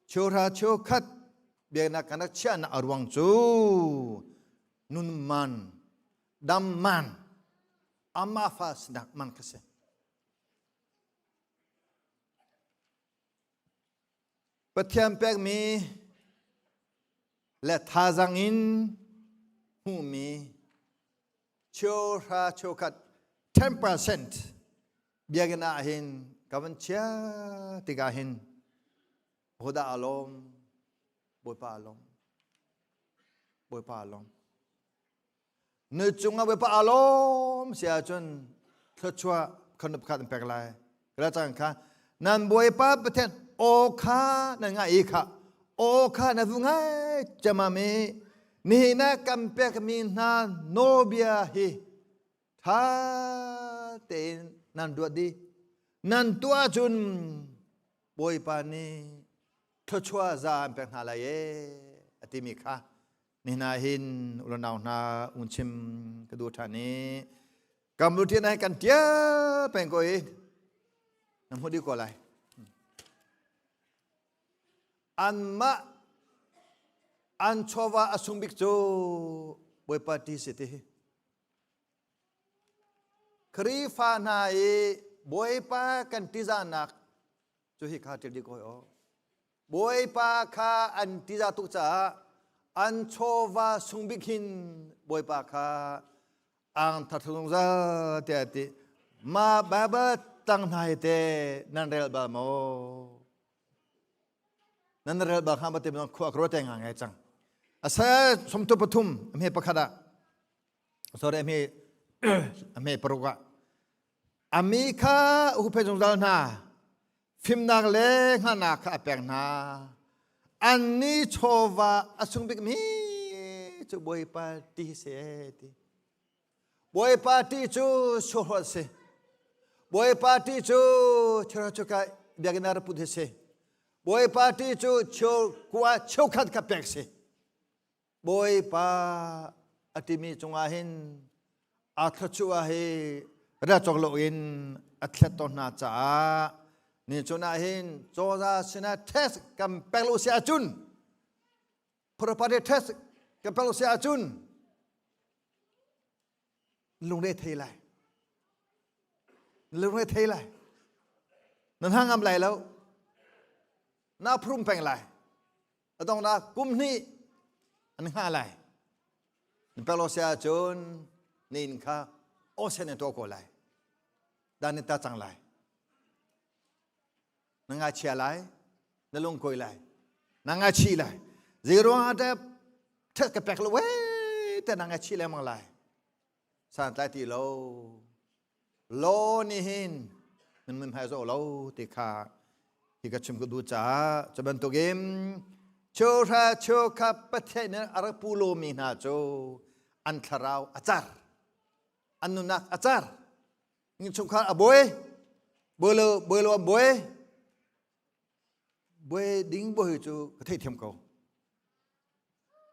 cheuhra cheukhat biakinn ah kan rak chiahnak a ruang cu nun man dam man amah fa sinak man kha si. Pathian pekmi le thazang in hmuhmi cheuhra cheukhat 10% biakinn ah hin ka van chia tikah hin hodah a lawm Bawipa a lawm Bawipa a lawm Na cungah Bawipa aa lawm si ahcun thluachuah khan pakhat an pek lai. Kala cang kha nan Bawipa Pathian aw kha nan ngai i kha aw kha na vu ngai camam i nihin ah kan pekmi hna nawlbia hi ṭha tein nan ruat dih. Nan tuah ahcun Bawipa nih thluachuah za an pek hna lai ee a timi kha Nihin ah hin unau hna un chim ka duh ṭhan i kam rutin ai kan ṭial peng ko i na hmu dih ko lai. Anmah an chawva a sung bik cu Bawipa ti si ti hi. Khrihfa hna i Bawipa kan ṭihzahnak cu hi kha ṭial dih ko hoi aw. Bawipa kha an ṭihzah tuk caah an chawva sung bik hin Bawipa kha ang thar zungzal tiah a ti. Mah Baibal tang hna hi te nan rel bal maw? Nan rel bal hnga ma te khua ka ruat nga ngai cang. Asa somtu pathum a hme pakhat ah sorry a hme a hme paruk ah ami kha huphe zungzal hna Fimnak le hngalhnak kha a pek hna. Annih chawva a sung bikmi cu Bawipa ti si ti. Bawipa ti cu suahruat si. Bawipa ti cu thil cu ka biakinn ah put hi si. Bawipa ti cu cheu kua cheukhat kha pek si. Bawipa a timi cungah hin aa thluachuah hi ria cawk loin a thlet tawn hna caah ni chun ah hin cozah sinah test kan pek lo si ahcun property test kan pek lo si ahcun lungre thei lai lungre thei lai nan hangam lai lo na phrum peng lai. A donghnak kum hnih an hngah lai. Na pek lo si ahcun na inn kha awsen na tuah ko lai. Dan na ta cang lai. Na ngaichia lai. Na lungkuai lai. Na ngaichih lai. Zei ruangah dah ṭhat ka pek lo wei te na ngaichih lengmang lai. Santlai ti lo. Law nih hin nan mun hmai zawh lo ti kha hi ka chim ka duh caah cu bantukin cheuhra cheukhat Pathian nih a rak pu lomi hna cu an thlarau a car an nunnak a car innchungkhar a buai buai lo buai lo an buai buai ding buai cu ka theihthiam ko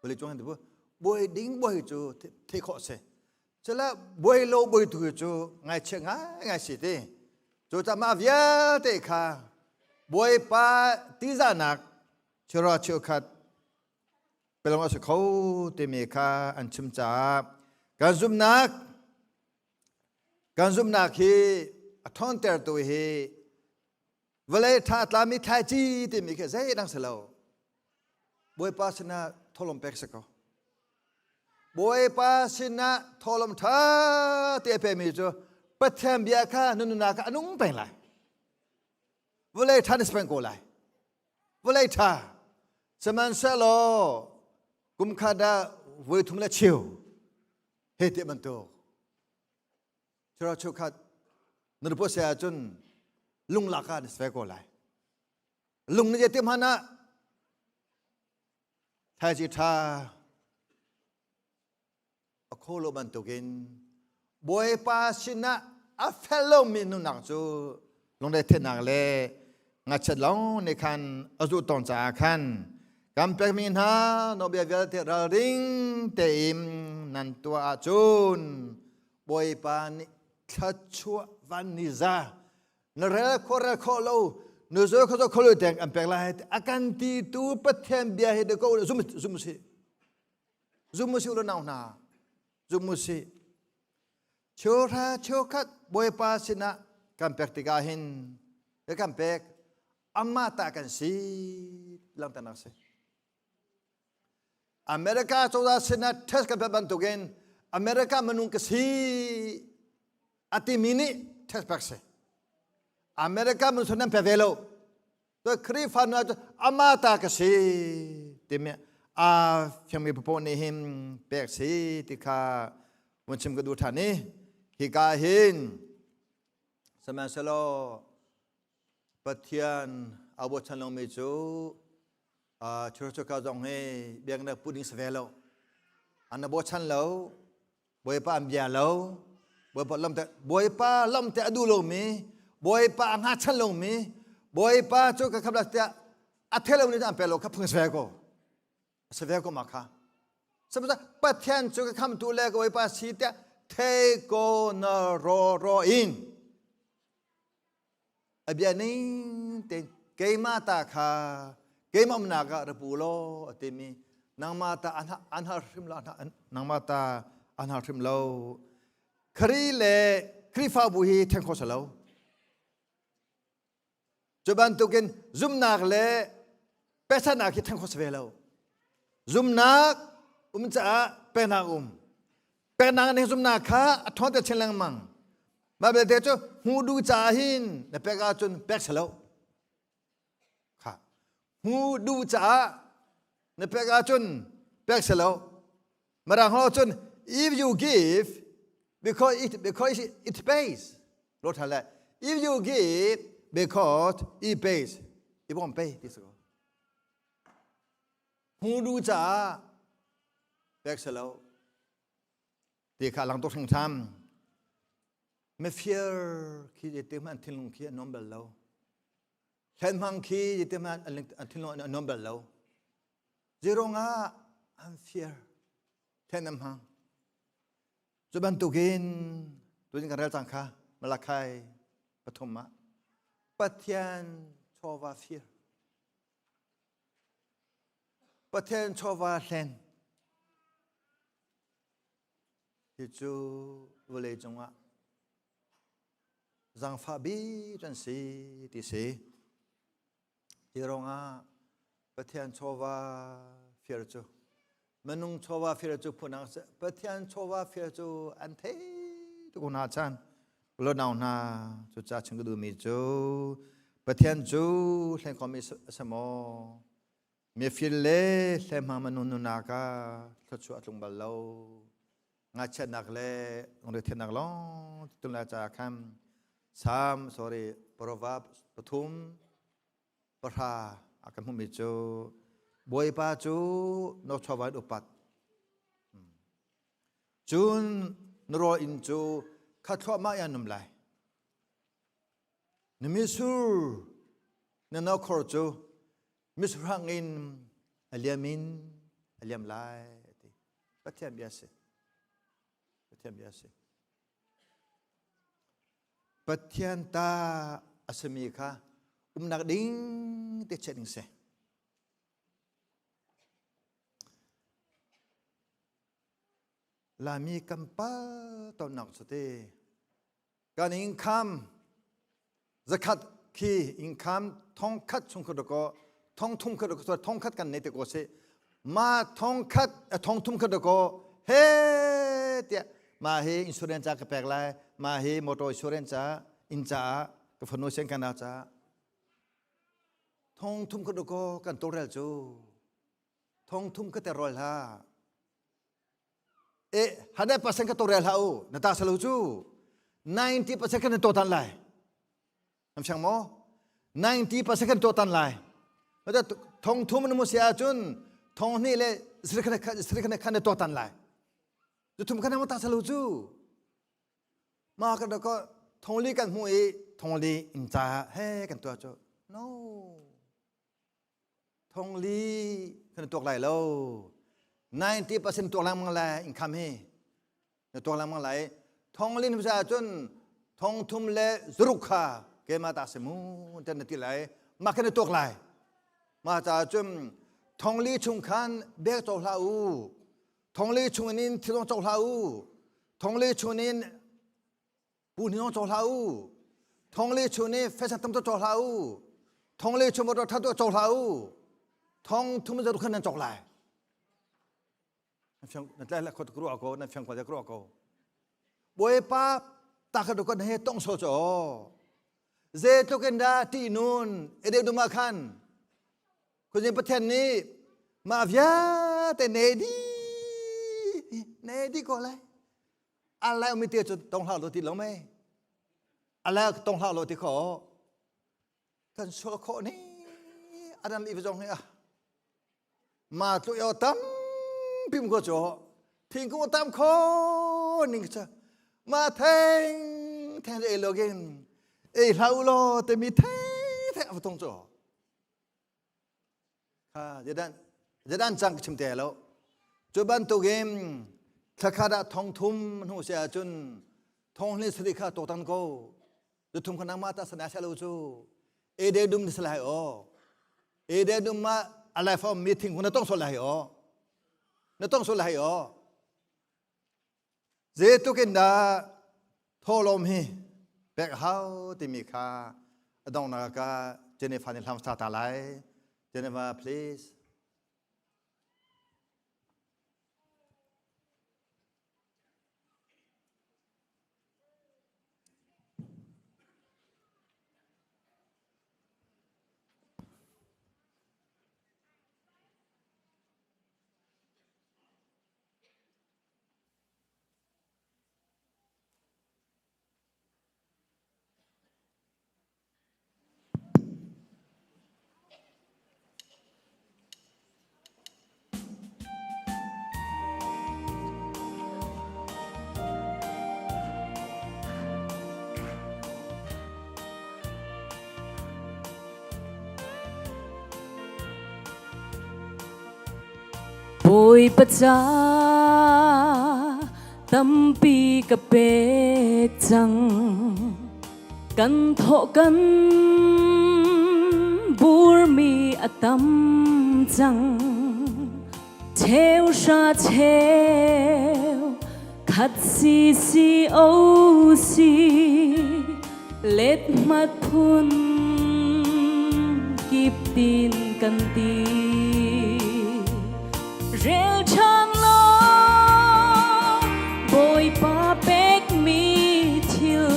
Vawlei cung hin buai ding buai cu theih khawh si. Cula buai lo buai tu cu ngaichia ngai ngai si ti. Cu mah vialte kha Bawipa tihzahnak chira cheukhat pelong a si kho timi kha an chim caah kan zumhnak kan zumhnak hi a ṭhawntertu hi vawlei ṭha tlami thlaici timi khi zeidang si lo Bawipa sinah tholom pek si ko Bawipa sinah tholom ṭha te pemi cu Pathian bia kha na nunnak kha a nung peng lai vawlei ṭha na si peng ko lai vawlei ṭha sihmanhsehlaw kum khat ah voi thum le cheu he ti bantuk Chura chukhat na rupo se ahcun lunglak ah na si ve ko lai. Lung na ti hmanh ah thaiji tha a kho lo bantukin Bawipa sinah a fel lomi nunnak cu lungre theihnak le ngachat lawng nih khan a zuh tawn caah khan kan pekmi hna nawlbia vialte ralring tein nan tuah ahcun Bawipa nih thluachuah van ni za na rel khawh rel khawh lo na zul kho kho lo teng an pek lai a kan ti tu Pathian bia hi ko zum zum si zum si lo nau hna zum si Cheuhra cheukhat Bawipa sinah kan pek tikah hin kan pek amah ta kan si langhternak si. America cozah sinah test kan pek bantukin America minung ka si a timi nih test pek si. America minung nan pe ve lo. To Khrihfa nu cu amah ta ka si timi a fiangmi papoh nih hin pek si ti kha vun chim ka duh ṭhan i hika hin sihmanhsehlaw Pathian a bochan lomi cu church ka zong hi biaknak pu ding si ve lo an bochan lo Bawipa an bia lo Bawipa lamte Bawipa lamte a duh lomi Bawipa a hngachan lomi Bawipa cu ka khap tiah a thelo nih an pe lo kha phung si ve ko si ve ko ma kha sabata Pathian cu ka khamtu le ka Bawipa si tiah thei ko na ro ro in A bia ning tein keimah ta kha keimah umnak ah ra pu law a timi nangmah ta an hal hrim lo nangmah ta an hal hrim lo Khri le Khrihfabu hi then kho lo cu bantukin zumnak le pechannak hi then kho ve lo Zumnak um caah peknak um. Peknak nih zumnak kha a ṭhawn te chin lengmang. Mah belte cu hmuh duh caah hin na pek ahcun pek si lo. Kha. Hmuh duh caah na pek ahcun pek si lo. Mirang holh cun if you give because it because it pays. Lo ṭhan le if you give because it pays. It won't pay ti si ko. Hmudu caah pek si lo ti kha lang tuk hringhran. Mifir khi te hmanh an thinlung khi an nuam bal lo. Hlenhmang khi te hmanh an thinlung an nuam bal lo. Zeirong ah an fir hlen an hmang. Cu bantukin tuzing kan rel cang kha Malakai pathum ah Pathian chawva fir Pathian chawva hlen hi cu vawlei cungah zaangfah bik an si ti si. Hi ruangah. Pathian chawva fir cu minung chawva fir cu phunang Pathian chawva fir cu an thei tuk hna chan lo nau hna cu ca chung ka duhmi cu Pathian cu hlengkhawmi a si maw mifir le hlehma manun nunak ah thluachuah a tlung bal lo ngachiatnak le lungrethiannak lawng tlung lai caah khan Psalm sorry Proverb pathum pahra a kan hmuhmi cu Bawipa cu na chawva in upat cun na rawl inn cu khat thluahmah in an um lai na mitsur na nokhor cu mitsurhang in a liam in a liam lai ti Pathian bia si Pathian bia si Pathian ta a simi kha umnak ding te chiah ding si Lami kan pal tonnak cu te kan income zakhat khi income thong khat chung kha ko thong thum kha ko thong khat kan nei te ko se ma thong khat thong thum kha ko he tiah ma hi insurance ca ka pek lai ma hi motor insurance ca in ca ka fanu sen kana ca thong thum kha ko kan torel cu thong thum ka te rol ha e 100% ka torel hlah u na ta salo cu 90% kan to tan lai nam siang maw 90% kan to tan lai mata thong thum na mu sia cun thong hnih le sri khan sri khan khan to tan lai cu thum khan ma ta salo cu ma ka ko thong li kan hmu i thong li in cha he kan tua cu no Thongli kan tuak lai lo. 90% tuak lengmang lai income hi. Na tuak lengmang lai. Thongli nu sa cun thong thum le zuruk kha keimah ta si mu ten na ti lai. Mah khan na tuak lai. Mah ca cun thongli chung khan bek co hlah u. Thongli chung in thilong co hlah u. Thongli chung in Pu hniong cho hlah u. Thong le chu nih fesa tam to cho hlah u. Thong le chu motor that to cho hlah u. Thong thum za khan nan chok lai. Na fiang na tlai la khot kru ko na fiang ko kru ko. Bawipa ta kha ko he tong so cho. Ze tlukin da ti nun ede duma khan. Khuazing Pathian nih mah vialte ne di ne di ko lai. A lai mi te cu tong hlah lo ti lo mei a lai tong hlah lo ti kho kan sual khawh ni adam i zong hi a ma tlu yo tam pim ko cho thingkung tam kho ning cha ma theng theng e lo gen e hlau lo te mi theng theng a tong cho Kha zedan zedan cang ka chim te lo. Cu bantukin thlakhat ah thong thum hnu se ahcun thong hli sari kha tawtan ko. Zu thum kha nangmah ta sana lo cu. Ede dum ni salai o. Ede dum ma alai fom mi thing na tong so lai o. Na tong so lai o. Zeitukin dah thawhlawm hi pek hau timi kha a donghnak ka Jennifer nih hlam sa ta lai. Jennifer, please. Bawipa ca tampi ka pek cang kan thawh kan burmi a tam cang cheu hra cheu khat si si o si let mat phun kip tin. kan ti. Rel ṭhan law Bawipa pekmi thil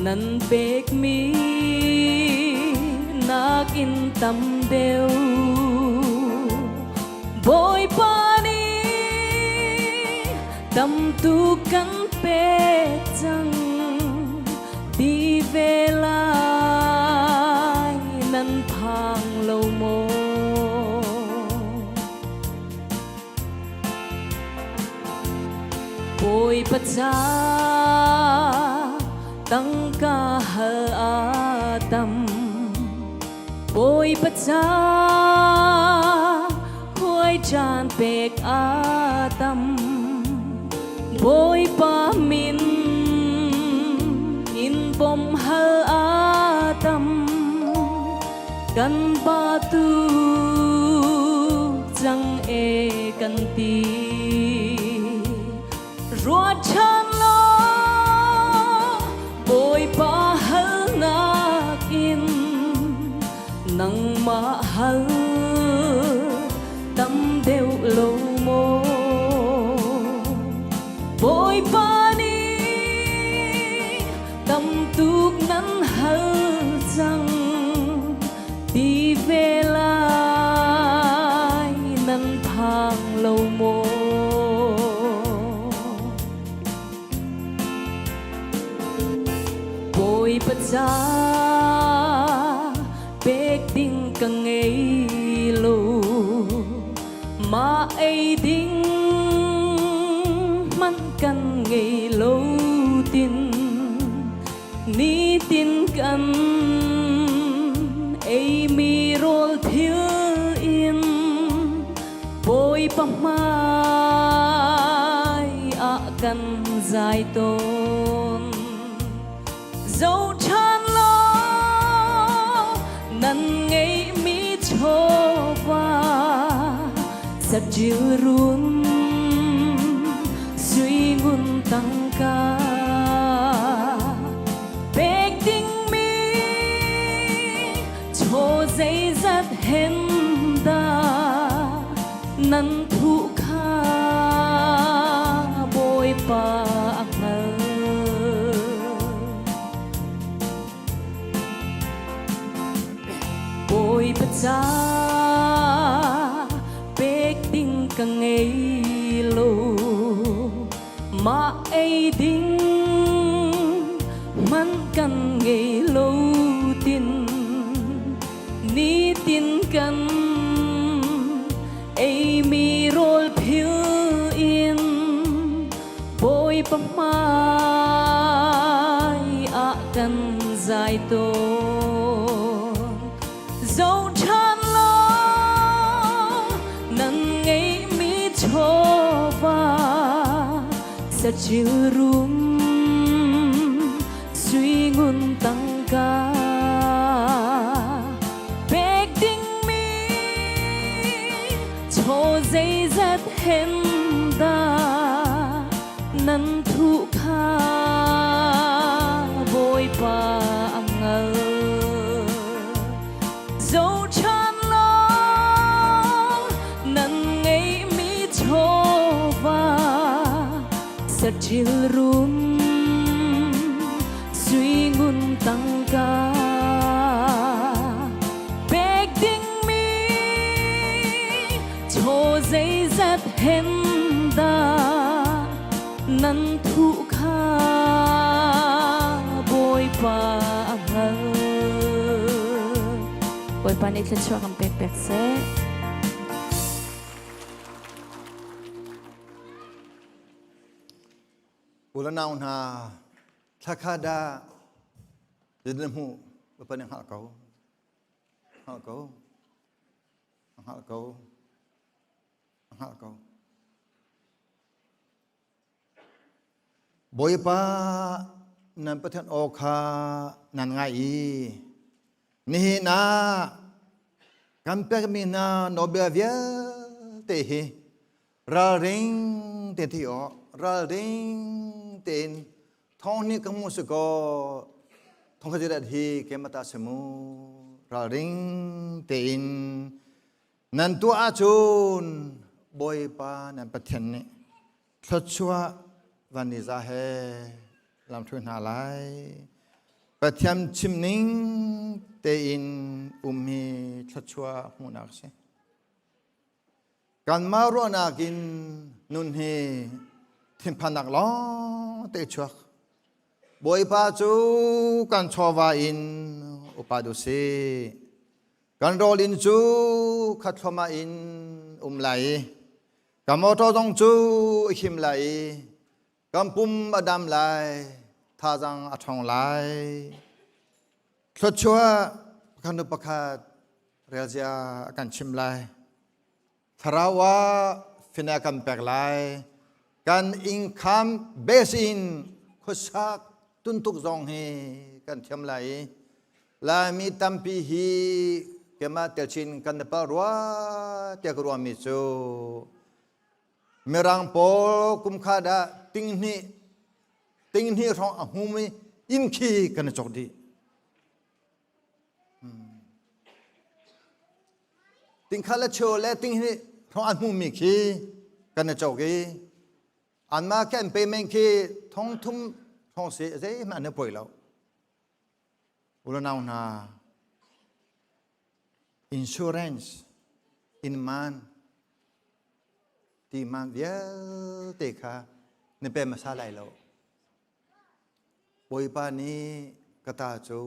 nan pekmi nakin tam deuh. Bawipa nih tam tuk kan pek cang ti ve lai nan phang lo maw? Bawipa ca tangka hal a tam Bawipa ca khuai caan pek a tam Bawipa min in bawmh hal a tam Kan ba tu cang e kan ti Ruat ṭhan law Bawipa halnak in nangmah hal tam deuh lo maw? Bawipa nih tam tuk nan hal cang ti ve lai nan phang lo maw? Bawipa ca pek ding ka ngei lo mah ei ding hmanh kan ngei lo tin nitin kan eimi rawl thil in Bawipa hmai ah kan zai tawn. Zoṭhan law nan ngeihmi chawva saṭil run sui ngun tangka pek dingmi Chaw zeizat hen dah nan thuh kha Bawipa a hngalh. Bawipa ca pek ding ka ngei lo. Mah ei ding hmanh kan ngei lo tin nitin kan eimi rawl phil in Bawipa hmai ah kan zai tawn. Zoṭhan law nan ngeihmi chawva sacil rum sui ngun tangka pek dingmi chaw zeizat hen dah nan thuh kha Bawipa a hngal. Zoṭhan law nan ngeihmi chawva saṭil rum sui ngun tangka pek dingmi chaw zeizat hen dah nan thuh kha Bawipa a hngal. Bawipa nih thluachuah kan pek pek seh. Ulanau hna thlakha dah na hmuh Bawipa nih hngalh ko hngalh ko hngalh ko hngalh ko Bawipa nan Pathian aw kha nan ngai i nihin ah kan pekmi hna nawlbia vialte hi ralring te thi awk ralring tein thawng nih ka hmu si kaw thong kha hi keimah ta si mu. Ralring tein nan tuah ahcun Bawipa nan Pathian nih thluachuah van ni za he lamhruai hna lai. Pathian chimning tein um hi thluachuah hmuhnak a si. Kanmah ruahnak in nun hi thinphannak lawng te chuak. Bawipa cu kan chawva in upa du si. Kan rawl in cu khat thluahmah in um lai. Kan motor zong cu him lai. Kan pum a dam lai. Thazang a ṭhawng lai. Thluachuah pakhat nu pakhat relzia a kan chim lai. Thlarau ah fina kan pek lai. Kan income base in khuasak tuntuk zong hi kan thiam lai i Laimi tampi hi keimah telchin kan Nepal rua tiah ka ruahmi cu Mirang pawl kumkhat ah tinghnih tinghnih hrawng a hmumi inn khi kan i cawk dih. Tingkhat le cheu le tinghnih hrawng a hmumi khi kan i cawk i anmah khi an payment khi thong thum thong si zeihmanh an i poi lo. Ulanau hna insurance in man ti man vialte kha na pe hmasa lai lo. Bawipa nih ka ta cu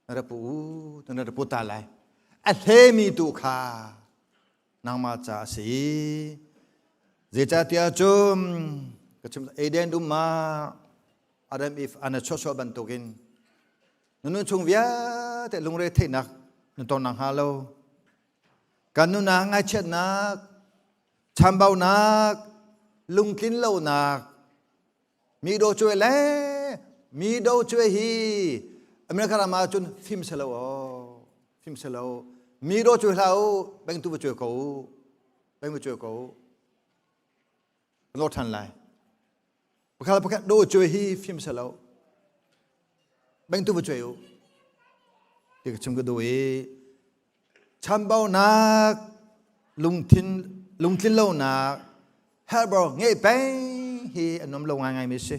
na ra pu u, na ra pu ta lai. A hlemi tu kha nangmah ca a si. Zeicahtiah cun ka chim Eden dum ah Adam if an chuahchuah bantukin na nun chung vialte lungre theihnak na ton nak hnga lo. Kan nunah ngaichiatnak, chambaunak, lungtlin lonak, mi do cuai le mi do cuai hi America ram ah cun fim selo o fim selo mi do cuai hlah u beng tu va cuai ko u beng va cuai ko u lo than lai pakhat pakhat do cuai hi fim selo beng tu va cuai u ti ka chim ka du i chambaunak lungthin lungtlin lonak helbor ngeih peng hi an um lo ngaingai mi si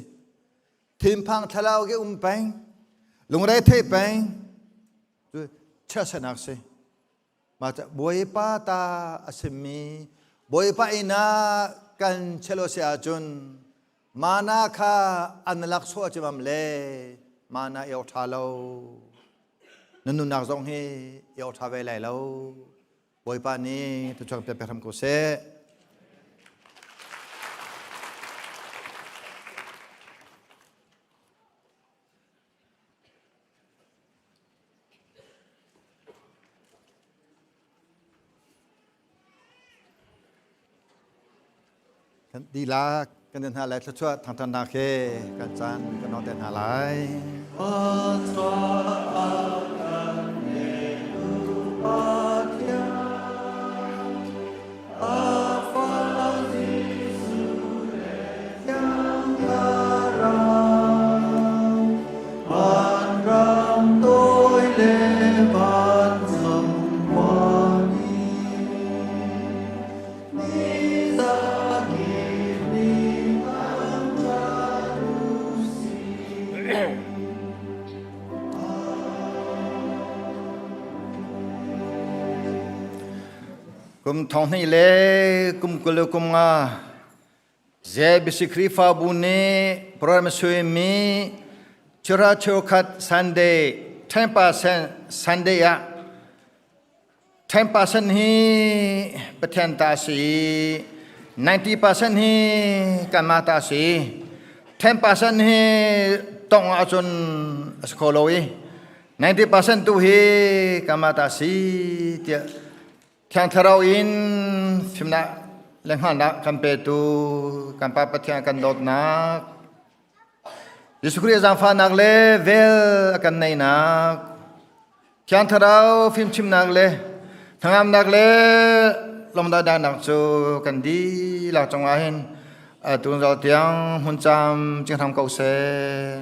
thinphang thlalau ke um peng lungre thei peng cu chiasanak si mah ca bawipa ta a simi bawipa inn ah kan chelo si ahcun mana kha an lak sawh cimam le mana eo tha lo Na nunnak zong hi i awk ṭha ve lai lo. Bawipa nih thuchuak pe hram ko seh. Kan dihlak kan in hna lai thluachuah thangthannak he kan caan kan hong te hna lai. Kum thong hnih le kum 20 le kum nga JBC Khrihfabu nih program suimi chura cheukhat Sunday 10% Sunday ah 10% hi Pathian ta si 90% hi kanmah ta si 10% hi tong ahcun a si kho lo i 90% tu hi kanmah ta si tiah Thiang Thlarau in fimnak le hngalhnak kan petu kan Pa Pathian kan dawtnak Jesuh Khrih zaangfahnak le vel a kan neihnak Thiang Thlarau fimchimnak le hnangamnak le lawmdahnak cu kan dihlak cungah hin atu zal tiang hmun cam cinghram ko seh.